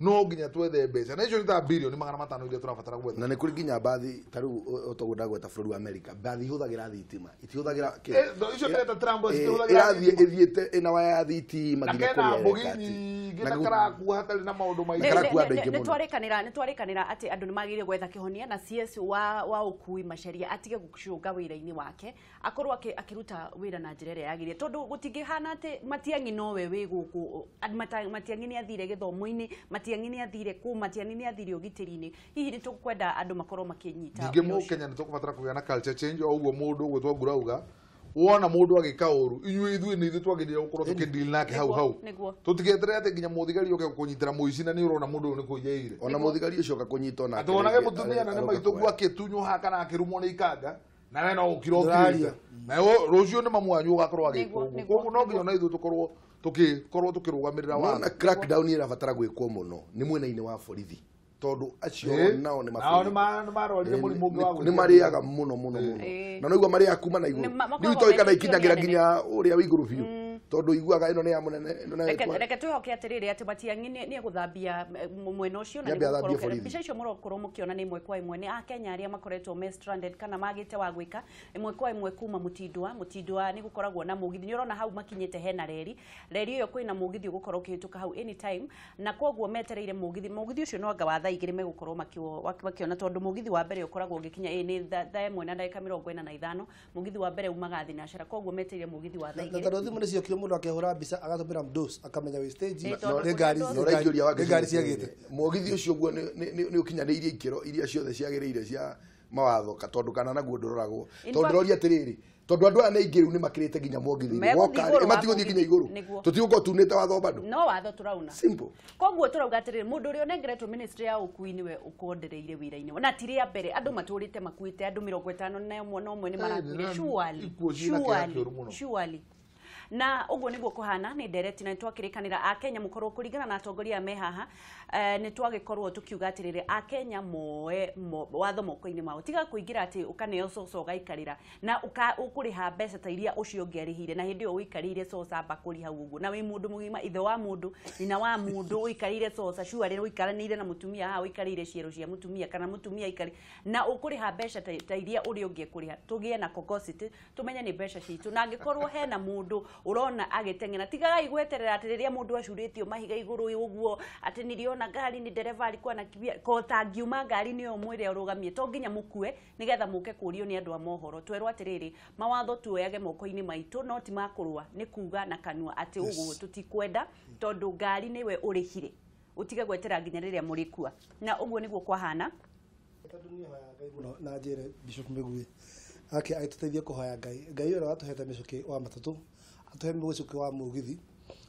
No nginya twethe mbeca na icio nĩ ta bilioni 500 iria tũrabatara gwetha. Na nĩ kũrĩ nginya mbathi ta rĩu ũtoguo ndagweta bũrũri wa America, mbathi ihũthagĩra thitima, itihũthagĩra kĩ. Icio ndĩreta Trump citihũthagĩra thitima. Ĩrathiĩ ĩthiĩte ĩna waya ya thitima nginya kũrĩa mbugi nyingĩ na karakua hatarĩ na maũndũ maingĩ. Karakua andũ aingĩ mũno. Nĩ twarĩkanĩra atĩ andũ nĩ magĩrĩire gwetha kĩhonia na CS wa ũkui Macharia atige gũcũnga wĩra-inĩ wake, akorwo akĩruta wĩra na njĩra ĩrĩa yagĩrĩire, tondũ gũtingĩhana atĩ Matiang'i nowe wĩ gũkũ. Matiang'i nĩ athire gĩthomo-inĩ, Matiang'i nĩ athire kũ, Matiang'i nĩ athire ũgitĩri-inĩ. Hihi nĩ tũkwenda andũ makorwo makĩnyita. Ningĩ mũkenya nĩ tũkũbatara kũgĩa na culture change o ũguo mũndũ ũgwĩtwo Ngurauga, wona mũndũ agĩka ũru inyuĩ ithuĩ nĩ ithuĩ twagĩrĩire gũkorwo tũkĩdeal nake hau hau, tũtigeterere atĩ nginya mũthigari oke kũnyitĩra mũici na nĩ ũrona mũndũ ũyũ nĩ kũiya ire. Ona mũthigari ũcio oka kũnyitwo nake atĩ wonage mũtumia na nĩ maitũ guo akĩtunywo haha kana akĩrumwo nĩ ikanga na we no ũkira ũkirĩte na rũciũ nĩ mamu wanyu ũgakorwo agĩkwo ũguo. Koguo no nginya ona ithuĩ tũkorwo tũgĩkorwo tũkĩrũgamĩrĩra watho. Na crackdown ĩrabatara gwĩkwo mũno nĩ mwena-inĩ wa borithi, tondũ acio nao nĩ marwarire mũrimũ ũngĩ wa nĩ marĩaga mũno mũno mũno, na noigua marĩaga kuma na igũrũ rĩu itoĩ kana ikinyagĩra nginya ũrĩa wĩ igũrũ biũ, tondũ iguaga ĩno nĩ ya mũnene ĩno nĩ ya. Reke twĩhoke atĩrĩrĩ atĩ Matiang'i nĩ egũthambia mwena ũcio na mbica icio mũrokorwo mũkĩona nĩ ĩmwe kwa ĩmwe nĩ Akenya arĩa makoretwo me stranded kana magĩte wa gwĩka ĩmwe kwa ĩmwe kuma Mũtindwa. Mũtindwa nĩ gũkoragwo na mũgithi, nĩ ũrona hau makinyĩte hena reri ĩyo kwĩna mũgithi ũgũkorwo ũkĩhĩtũka hau anytime, na koguo metereire mũgithi. Mũgithi ũcio no anga wa thaa 2 megũkorwo makĩona, tondũ mũgithi wa mbere ũkoragwo ũgĩkinya nĩ thaa 1:45, mũgithi wa mbere umaga thinacara, koguo metereire mũgithi wa thaa 2. Na tondũ thimũ nĩciokire mũndũ akĩhũra mbica agatũmĩra mdos akamenya wĩ stage nĩ ngari ciagĩte. Mũgithi ũcio ũguo nĩ ũkinyanĩirie ikĩro iria ciothe ciagĩrĩire cia mawatho, tondũ kana naguo ndũroragwo, tondũ ndĩroria atĩrĩrĩ, tondũ andũ aya nĩ aingĩ rĩu nĩ makĩrĩte nginya mũgithi-inĩ woka matigũthiĩ nginya igũrũ, tũtigũkorwo tunĩte watho bado no watho tũrauna simple. Koguo tũrauga atĩrĩrĩ, mũndũ ũrĩa ũnengeretwo ministry ya ũkui nĩwe ũkondereire wĩra-inĩ, na ti rĩa mbere andũ matũrĩte makuĩte andũ 51 nĩ marakuire surely na ũguo nĩguo kũhana. Nĩ ndereti na nĩtwakĩrĩkanĩra Akenya mũkorwo kũringana na atongoria me haha, nĩtwagĩkorwo tũkiuga atĩrĩrĩ Akenya moe watho moko-inĩ mao, tiga kũingĩra atĩ ũkaneo coca ũgaikarĩra na ũkũrĩha mbeca ta iria ũcio ũngĩ arĩhire, na hĩndĩ ĩyo ũikarĩire coca mbakũri hau ũguo, na wĩ mũndũ mũgima, ithe wa mũndũ, nyina wa mũndũ, ũikarĩire coca cuarĩ, ũikaranĩire na mũtumia haha, ũikarĩire ciero cia mũtumia kana mũtumia aikarĩ, na ũkũrĩha mbeca ta iria ũrĩa ũngĩ ekũrĩha. Tũgĩe na cogosity, tũmenye nĩ mbeca citũ, na angĩkorwo hena mũndũ ũrona agĩteng'era, tigagai gweterera atĩ rĩrĩa mũndũ acurĩtio mahiga igũrũ ũguo atĩ niliona ngari ni dereva alikuwa anakimbia, ko tangiuma ngari-inĩ ĩyo mwĩre ũrũgamie, to nginya mũkue nĩgetha mũke kũrio nĩ andũ a mohoro. Twerwo atĩrĩrĩ, mawatho tuoyage moko-inĩ maitũ, no ti makũrũa, nĩ kuga na kanua atĩ ũguo tũtikwenda, tondũ ngari nĩwe ũrĩhire, ũtige gwetera nginya rĩrĩa mũrĩkua, na ũguo nĩguo kwahana. Tondũ niĩ hoyaga Ngai mũno na njĩre Bishop Mĩgui ake agĩtũteithie kũhoya Ngai, Ngai ũrĩa watũhete mĩcũkĩ wa matatũ atũhe mũcũkĩ wa mũgithi,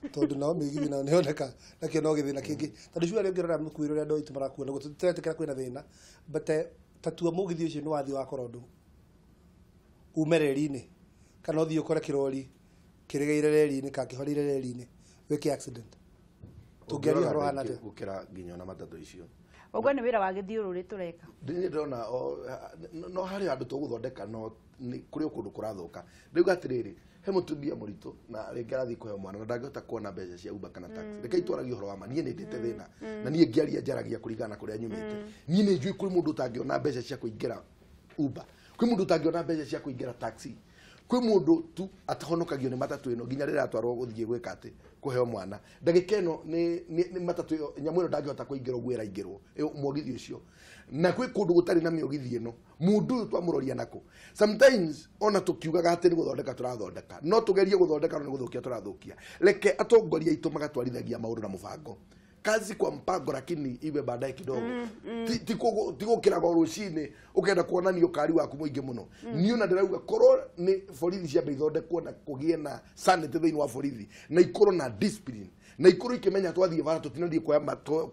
tondũ nao mĩgithi nayo nĩyoneka nakĩo no gĩthĩna kĩngĩ, tondũ cuarĩ ũngĩrora mũkuĩre ũrĩa andũ aitũ marakua naguo tũtiretĩkĩra kwĩna thĩna, but tatua mũgithi ũcio nĩ wathiĩ wakora ũndũ ume reri-inĩ kana ũthiĩ ũkore kĩrori kĩrĩgĩire reri-inĩ kana kĩhoreire reri-inĩ wĩke accident, tũngĩaria ũhoro ũhana atĩa? Gũkĩra nginya ona matatũ icio. Ũguo nĩ wĩra wa gĩthiũrũrĩ tũreka. Ndĩ ndĩrona no harĩ handũ tũgũthondeka, no kũrĩ o kũndũ kũrathũka. Ndauga atĩrĩrĩ, he mũtumia mũritũ na rĩngĩ arathiĩ kũheo mwana na ndangĩhota kuona mbeca cia Uber kana taxi. Reke itwaragie ũhoro wa ma, niĩ nĩ ndĩte thĩna na niĩ ngĩaria njaragia kũringana na kũrĩa nyumĩte. Niĩ nĩ njũĩ kũrĩ mũndũ ũtangĩona mbeca cia kũingĩra Uber, kwĩ mũndũ ũtangĩona mbeca cia kũingĩra taxi, kwĩ mũndũ tu atahonokagio nĩ matatũ ĩno nginya rĩrĩa atwarwo gũthiĩ gwĩka atĩ kũheo mwana. Ndagĩka ĩno nĩ matatũ ĩyo nyamũ ĩno ndangĩhota kũingĩra ũguo ĩraingĩrwo mũgithi ũcio, na kwĩ kũndũ gũtarĩ na mĩũgithi ĩno mũndũ ũyũ twamũroria nako. Sometimes ona tũkiugaga atĩ nĩ gũthondeka tũrathondeka, no tũgerie gũthondeka no nĩ gũthũkia tũrathũkia. Reke atongoria aitũ magatwarithagia maũndũ na mũbango, kazi kwa mpango, lakini iwe baadaye kidogo. Ti gũkĩraga o rũcinĩ ũkenda kuonania ũkari waku mũingĩ mũno. Niĩ ona ndĩrauga korwo nĩ borithi ciambe ithondekwo na kũgĩe na sanity thĩinĩ wa borithi, na ikorwo na discipline, na ikorwo ikĩmenya twathiĩ bara tũtinathiĩ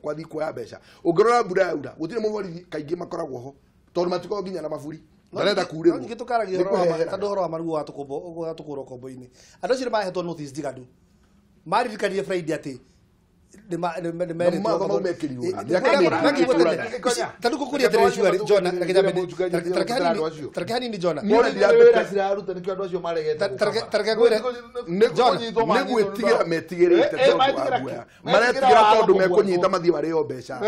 kwathiĩ kuoya mbeca. Ũngĩrora mbura yaura gũtirĩ mũborithi kaingĩ makoragwo ho, tondũ matikoragwo nginya na maburi, ndarenda kurĩrwo. Ningĩ tũkaragia tondũ ũhoro wa maruo watũkũrwo kombo-inĩ, andũ acio nĩ mahetwo notice njiganu, maririkanire Friday atĩ nĩ kũria atĩrĩ Shwari Jona tareke hanini Jona tareke ngwĩre nĩ gwĩtigĩra metigĩrĩte maretigĩra tondũ mekũnyita mathiĩ marĩo mbeca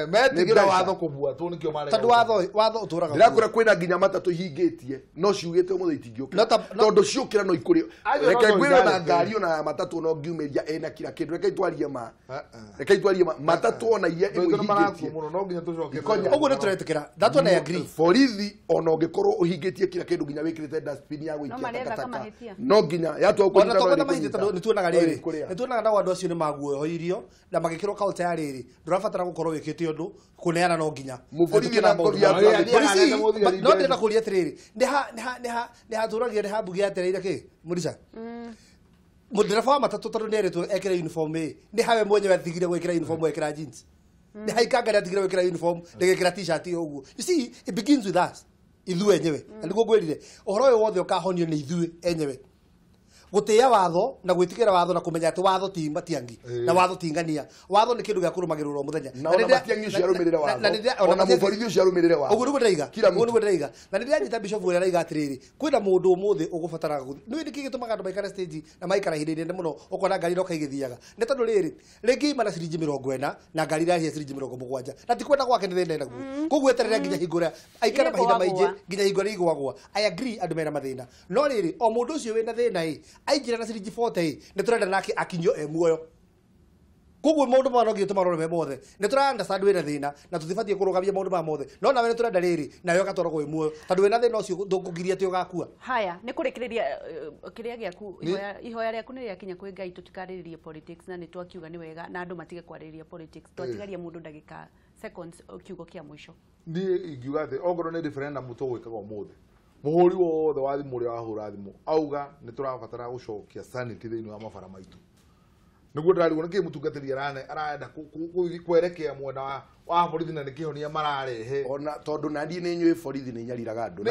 metigĩra watho kũbuatwo nĩkĩo maregete tondũ watho ũtũraga ndĩrakwĩra kwĩna nginya matatũ ihingĩtie no ciugĩte ũmũthĩ itingĩũkĩra tondũ ciũkĩra no ikũrĩo reke ngwĩre na ngari ona matatũ no ngiumĩria ĩna kira kĩndũ reke itwarie ma reke itwarie ma matatũ ona iria ĩmwe ihingĩtie no nginya tũcoke ũguo nĩ tũretĩkĩra that one I agree borithi ona ũngĩkorwo ũhingĩtie kira kĩndũ nginya wĩkĩrĩte dustbin ya gũikia takataka no nginya yatua kũnyita no na mahĩtia tondũ nĩ tuonaga rĩrĩ nĩ tuonaga nao andũ acio nĩ maguoyoirio na magĩkĩrwo culture ya rĩrĩ ndũrabatara gũkorwo wĩkĩte ũndũ kũneana no nginya mũborithi na ngothi ya no ndĩrenda kũria atĩrĩrĩ nĩ hatũragia nĩ hambugi yatereire kĩ Mũrica mũndereba wa matatũ tondũ nĩ erĩtwo ekĩre uniform ĩ nĩ hawe mwenyewe atigire gwĩkĩra uniform ekĩra jeans nĩ haikanga nĩ atigire gwĩkĩra uniform ndĩgĩkĩra t-shirt ũguo. You see, it begins with us ithuĩ enyewe na nĩguo ngwĩrire ũhoro ũyũ wothe ũkahonio nĩ ithuĩ enyewe gũtĩĩa watho na gwĩtigĩra watho na kũmenya atĩ watho ti Matiang'i na watho ti ng'ania watho nĩ kĩndũ gĩa kũrũmagĩrĩrwo mũthenya na ona Matiang'i ũcio arũmĩrĩre watho ona mũborithi ũcio arũmĩrĩre watho ũguo nĩguo ndĩraiga ũguo nĩguo ndĩraiga na nĩ ndĩranyita bishop ũrĩa araiga atĩrĩrĩ kwĩna mũndũ ũmũthĩ ũgũbataraga gũthiĩ nĩũĩ nĩkĩ gĩtũmaga andũ maikare stage na maikara ihinda inene mũno ũkona ngari ĩroka ĩgĩthiaga nĩ tondũ rĩrĩ rĩngĩ ima na ciringi 40 na ngari irarĩhia ciringi 70 na ti kwenda gwake nĩ thĩna enaguo koguo eterere nginya hingo ĩrĩa aikara mahinda maingĩ nginya hingo ĩrĩa igwagwa. I agree andũ mena mathĩna no rĩrĩ o mũndũ ũcio wĩna thĩna ĩ ainjira na ciringi 40 nĩ tũrenda nake akinyio e muoyo koguo maũndũ maya no nginya tũmarore me mothe nĩ tũra understand wĩna thĩna na tũtibatiĩ kũrũgamia maũndũ maya mothe no nawe nĩ tũrenda rĩrĩ nawe ũgatwaragwo wĩ muoyo tondũ wĩna thĩna ũcio ndũkũgiria atĩ ũgakua. Haya nĩ kũrĩkĩrĩria kĩrĩa gĩaku ihoya rĩaku nĩ rĩakinya kwĩ Ngai tũtikarĩrĩrie politics na nĩ twakiuga nĩ wega na andũ matige kwarĩrĩria politics twatigaria mũndũ ndagĩka seconds kiugo kĩa mũico. Niĩ ingiuga atĩ ongorwo nĩ referendum tũgwĩkaga ũmũthĩ muhuri wothe wa thimũ ũrĩa wahũra thimũ auga nĩ tũrabatara gũcokia sanity thĩinĩ wa mabara maitũ nĩguo ndĩrarigwo nĩkĩ mũtungatĩri arenda kwerekea mwena wa borithi na nĩ kĩhonia mararehe ona tondũ na niĩ nĩ nyũĩ borithi nĩ nyariraga andũ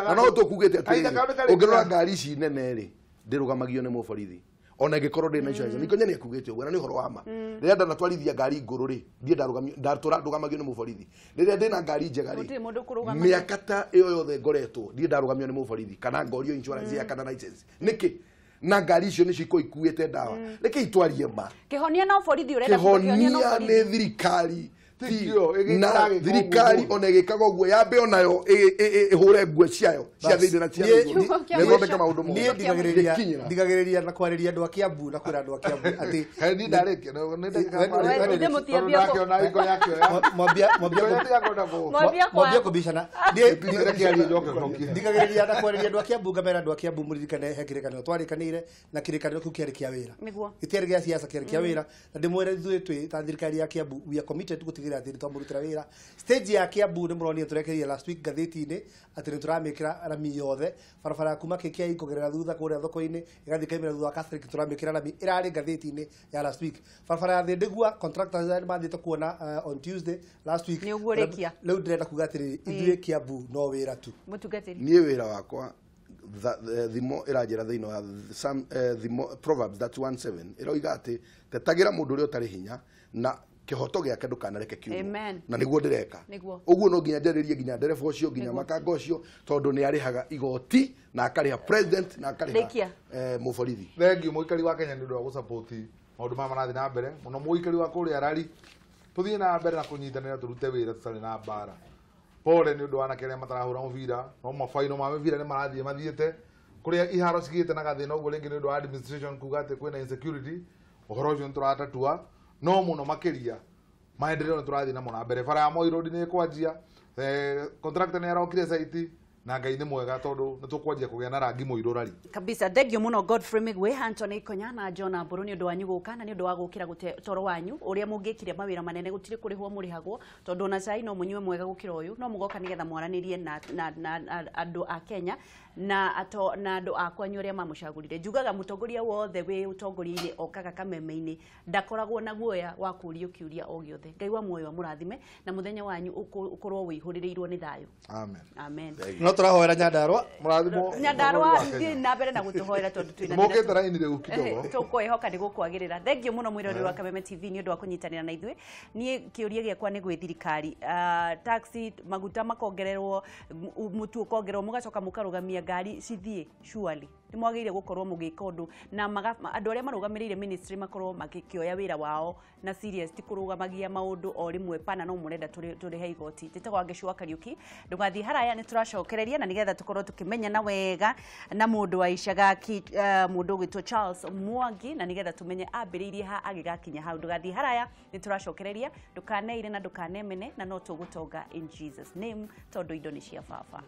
na no tũkugĩte atĩrĩrĩ ũngĩrora ngari ici nene rĩ ndĩrũgamagio nĩ mũborithi ona ĩngĩkorwo ndĩ na insurance nĩkĩo nĩ akugĩte ũguo na nĩ ũhoro wa ma rĩrĩa ndanatwarithia ngari ngũrũ rĩ ndiĩ ndarũgamagio nĩ mũborithi rĩrĩa ndĩna ngari njega rĩ mĩaka ta ĩyo yothe ngoretwo ndiĩ ndarũgamio nĩ mũborithi kana ngorio insurance ya kana license nĩkĩ na ngari icio nĩcio ikorwo ikuĩte ndawa reke itwarie ma kĩhonia no borithi ũrenda kĩhonia nĩ thirikari na thirikari ona ĩgĩkaga ũguo yambe onayo ĩhũre nguo ciayo cia thĩinĩ na cia igũrũ nĩthondeke maũndũ mothe. Niĩ ndigagĩrĩria na kwarĩria andũ a Kiambu na kwĩra andũ a Kiambu atĩ niĩ ndarĩkia mwambia kũbicana. Ndigagĩrĩria na kwarĩria andũ a Kiambu ngamera andũ a Kiambu mũririkane he kĩrĩkanĩro twarĩkanĩire na kĩrĩkanĩro kĩu kĩarĩ kĩa wĩra gĩtiarĩ gĩa siasa kĩarĩ kĩa wĩra na ndĩmwĩre ithuĩ twĩ ta thirikari ya Kiambu we are committed gũtigĩrĩra atĩ nĩtwamũrutĩra wĩra. Stage ya Kiambu nĩ mũronire tũrekereirie last week ngathĩti-inĩ atĩ nĩ tũramĩkĩra rami yothe barabara ya kuma KKI kũgerera thutha kũrĩa thoko-inĩ ĩgathiĩ ĩkaimĩra thutha wa Catholic tũramĩkĩra rami ĩrarĩ ngathĩti-inĩ ya last week. Barabara ya Thĩndĩgua contractors nĩ mathiĩte kuona on Tuesday last week. Nĩ ũguo rĩkia. Rĩu ndĩrenda kuga atĩrĩrĩ ithuĩ Kiambu no wĩra tu. Mũtungatĩri. Niĩ wĩra wakwa thimo ĩranjĩra thĩinĩ wa thimo Proverbs 31:7 ĩroiga atĩ tetagĩra mũndũ ũrĩa ũtarĩ hinya na kĩhoto gĩake ndũkanareke kiumwo na nĩguo ndĩreka ũguo no nginya njarĩrie nginya ndereba ũcio nginya makanga ũcio tondũ nĩ arĩhaga igoti na akarĩha president na akarĩha mũborithi. Thengiũ mũikari wa Kenya nĩ ũndũ wa gũsapoti maũndũ maya marathiĩ na mbere mũno mũikari wa kũrĩa rari tũthiĩ na mbere na kũnyitanĩra tũrute wĩra tũtarĩ na mbara. Pole nĩ ũndũ wa anake arĩa matarahũra mũbira no mabaino ma mĩbira nĩ marathiĩ mathiĩte kũrĩa iharo cigĩte na gathĩna ũguo rĩngĩ nĩ ũndũ wa administration kuga atĩ kwĩna insecurity ũhoro ũcio nĩ tũratatua no mũno makĩria maendeleo nĩ tũrathiĩ namo na mbere. Bara ya Moi Road nĩ ĩkwanjia, contractor nĩ arokire site na Ngai nĩ mwega tondũ nĩ tũkwanjia kũgĩa na rangi mũirũ rari kabisa. Thengio mũno Godfrey Migwe, Anthony Konya na John Mburu nĩ ũndũ wanyu gũka na nĩ ũndũ wa gũkĩra gũte toro wanyu ũrĩa mũngĩkire mawĩra manene gũtirĩ kũrĩhwo mũrĩhagwo tondũ ona cai no mũnyue mwega gũkĩra ũyũ no mũgoka nĩgetha mwaranĩrie na andũ a Kenya. Na ato na andũ akwanyu arĩa mamũcagũrire. Njugaga mũtongoria wothe wĩ ũtongoria-inĩ okaga kameme-inĩ ndakoragwo na guoya wa kũũrio kĩũria o gĩothe. Ngai wa muoyo amũrathime na mũthenya wanyu ũkorwo wĩihũrĩrĩirwo nĩ thayũ. Amen. Amen. No tũrahoera Nyandarua. Mũrathimwo. Nyandarua thiĩ na mbere na gũtũhoera tondũ twĩna Mokĩte raini rĩu kidogo. Tũkwĩhoka nĩ gũkwagĩrĩra. Thank you mũno mwĩroreri wa Kameme TV nĩ ũndũ wa kũnyitanĩra na ithuĩ. Niĩ kĩũria gĩakwa nĩ gwĩ thirikari. Taxi maguta makongererwo, mũtu ũkongererwo, mũgacoka mũkarũgamia ngari cithiĩ surely. Nĩ mwagĩrĩire gũkorwo mũgĩka ũndũ na andũ arĩa marũgamĩrĩire ministry makorwo makĩoya wĩra wao na serious, ti kũrũgamagia maũndũ o rĩmwe pana no mũrenda tũrĩhe igoti. Njĩtagwo Wangeci wa Kariũki, ndũgathiĩ haraya nĩ tũracokereria na nĩgetha tũkorwo tũkĩmenyana wega na mũndũ wa Icagaki, mũndũ ũgwĩtwo Charles Mwangi, na nĩgetha tũmenye ambĩrĩirie ha agĩgakinya hau. Ndũgathiĩ haraya nĩ tũracokereria, ndũkaneire na ndũkanemene na no tũgũtonga in Jesus name tondũ indo nĩ cia baba.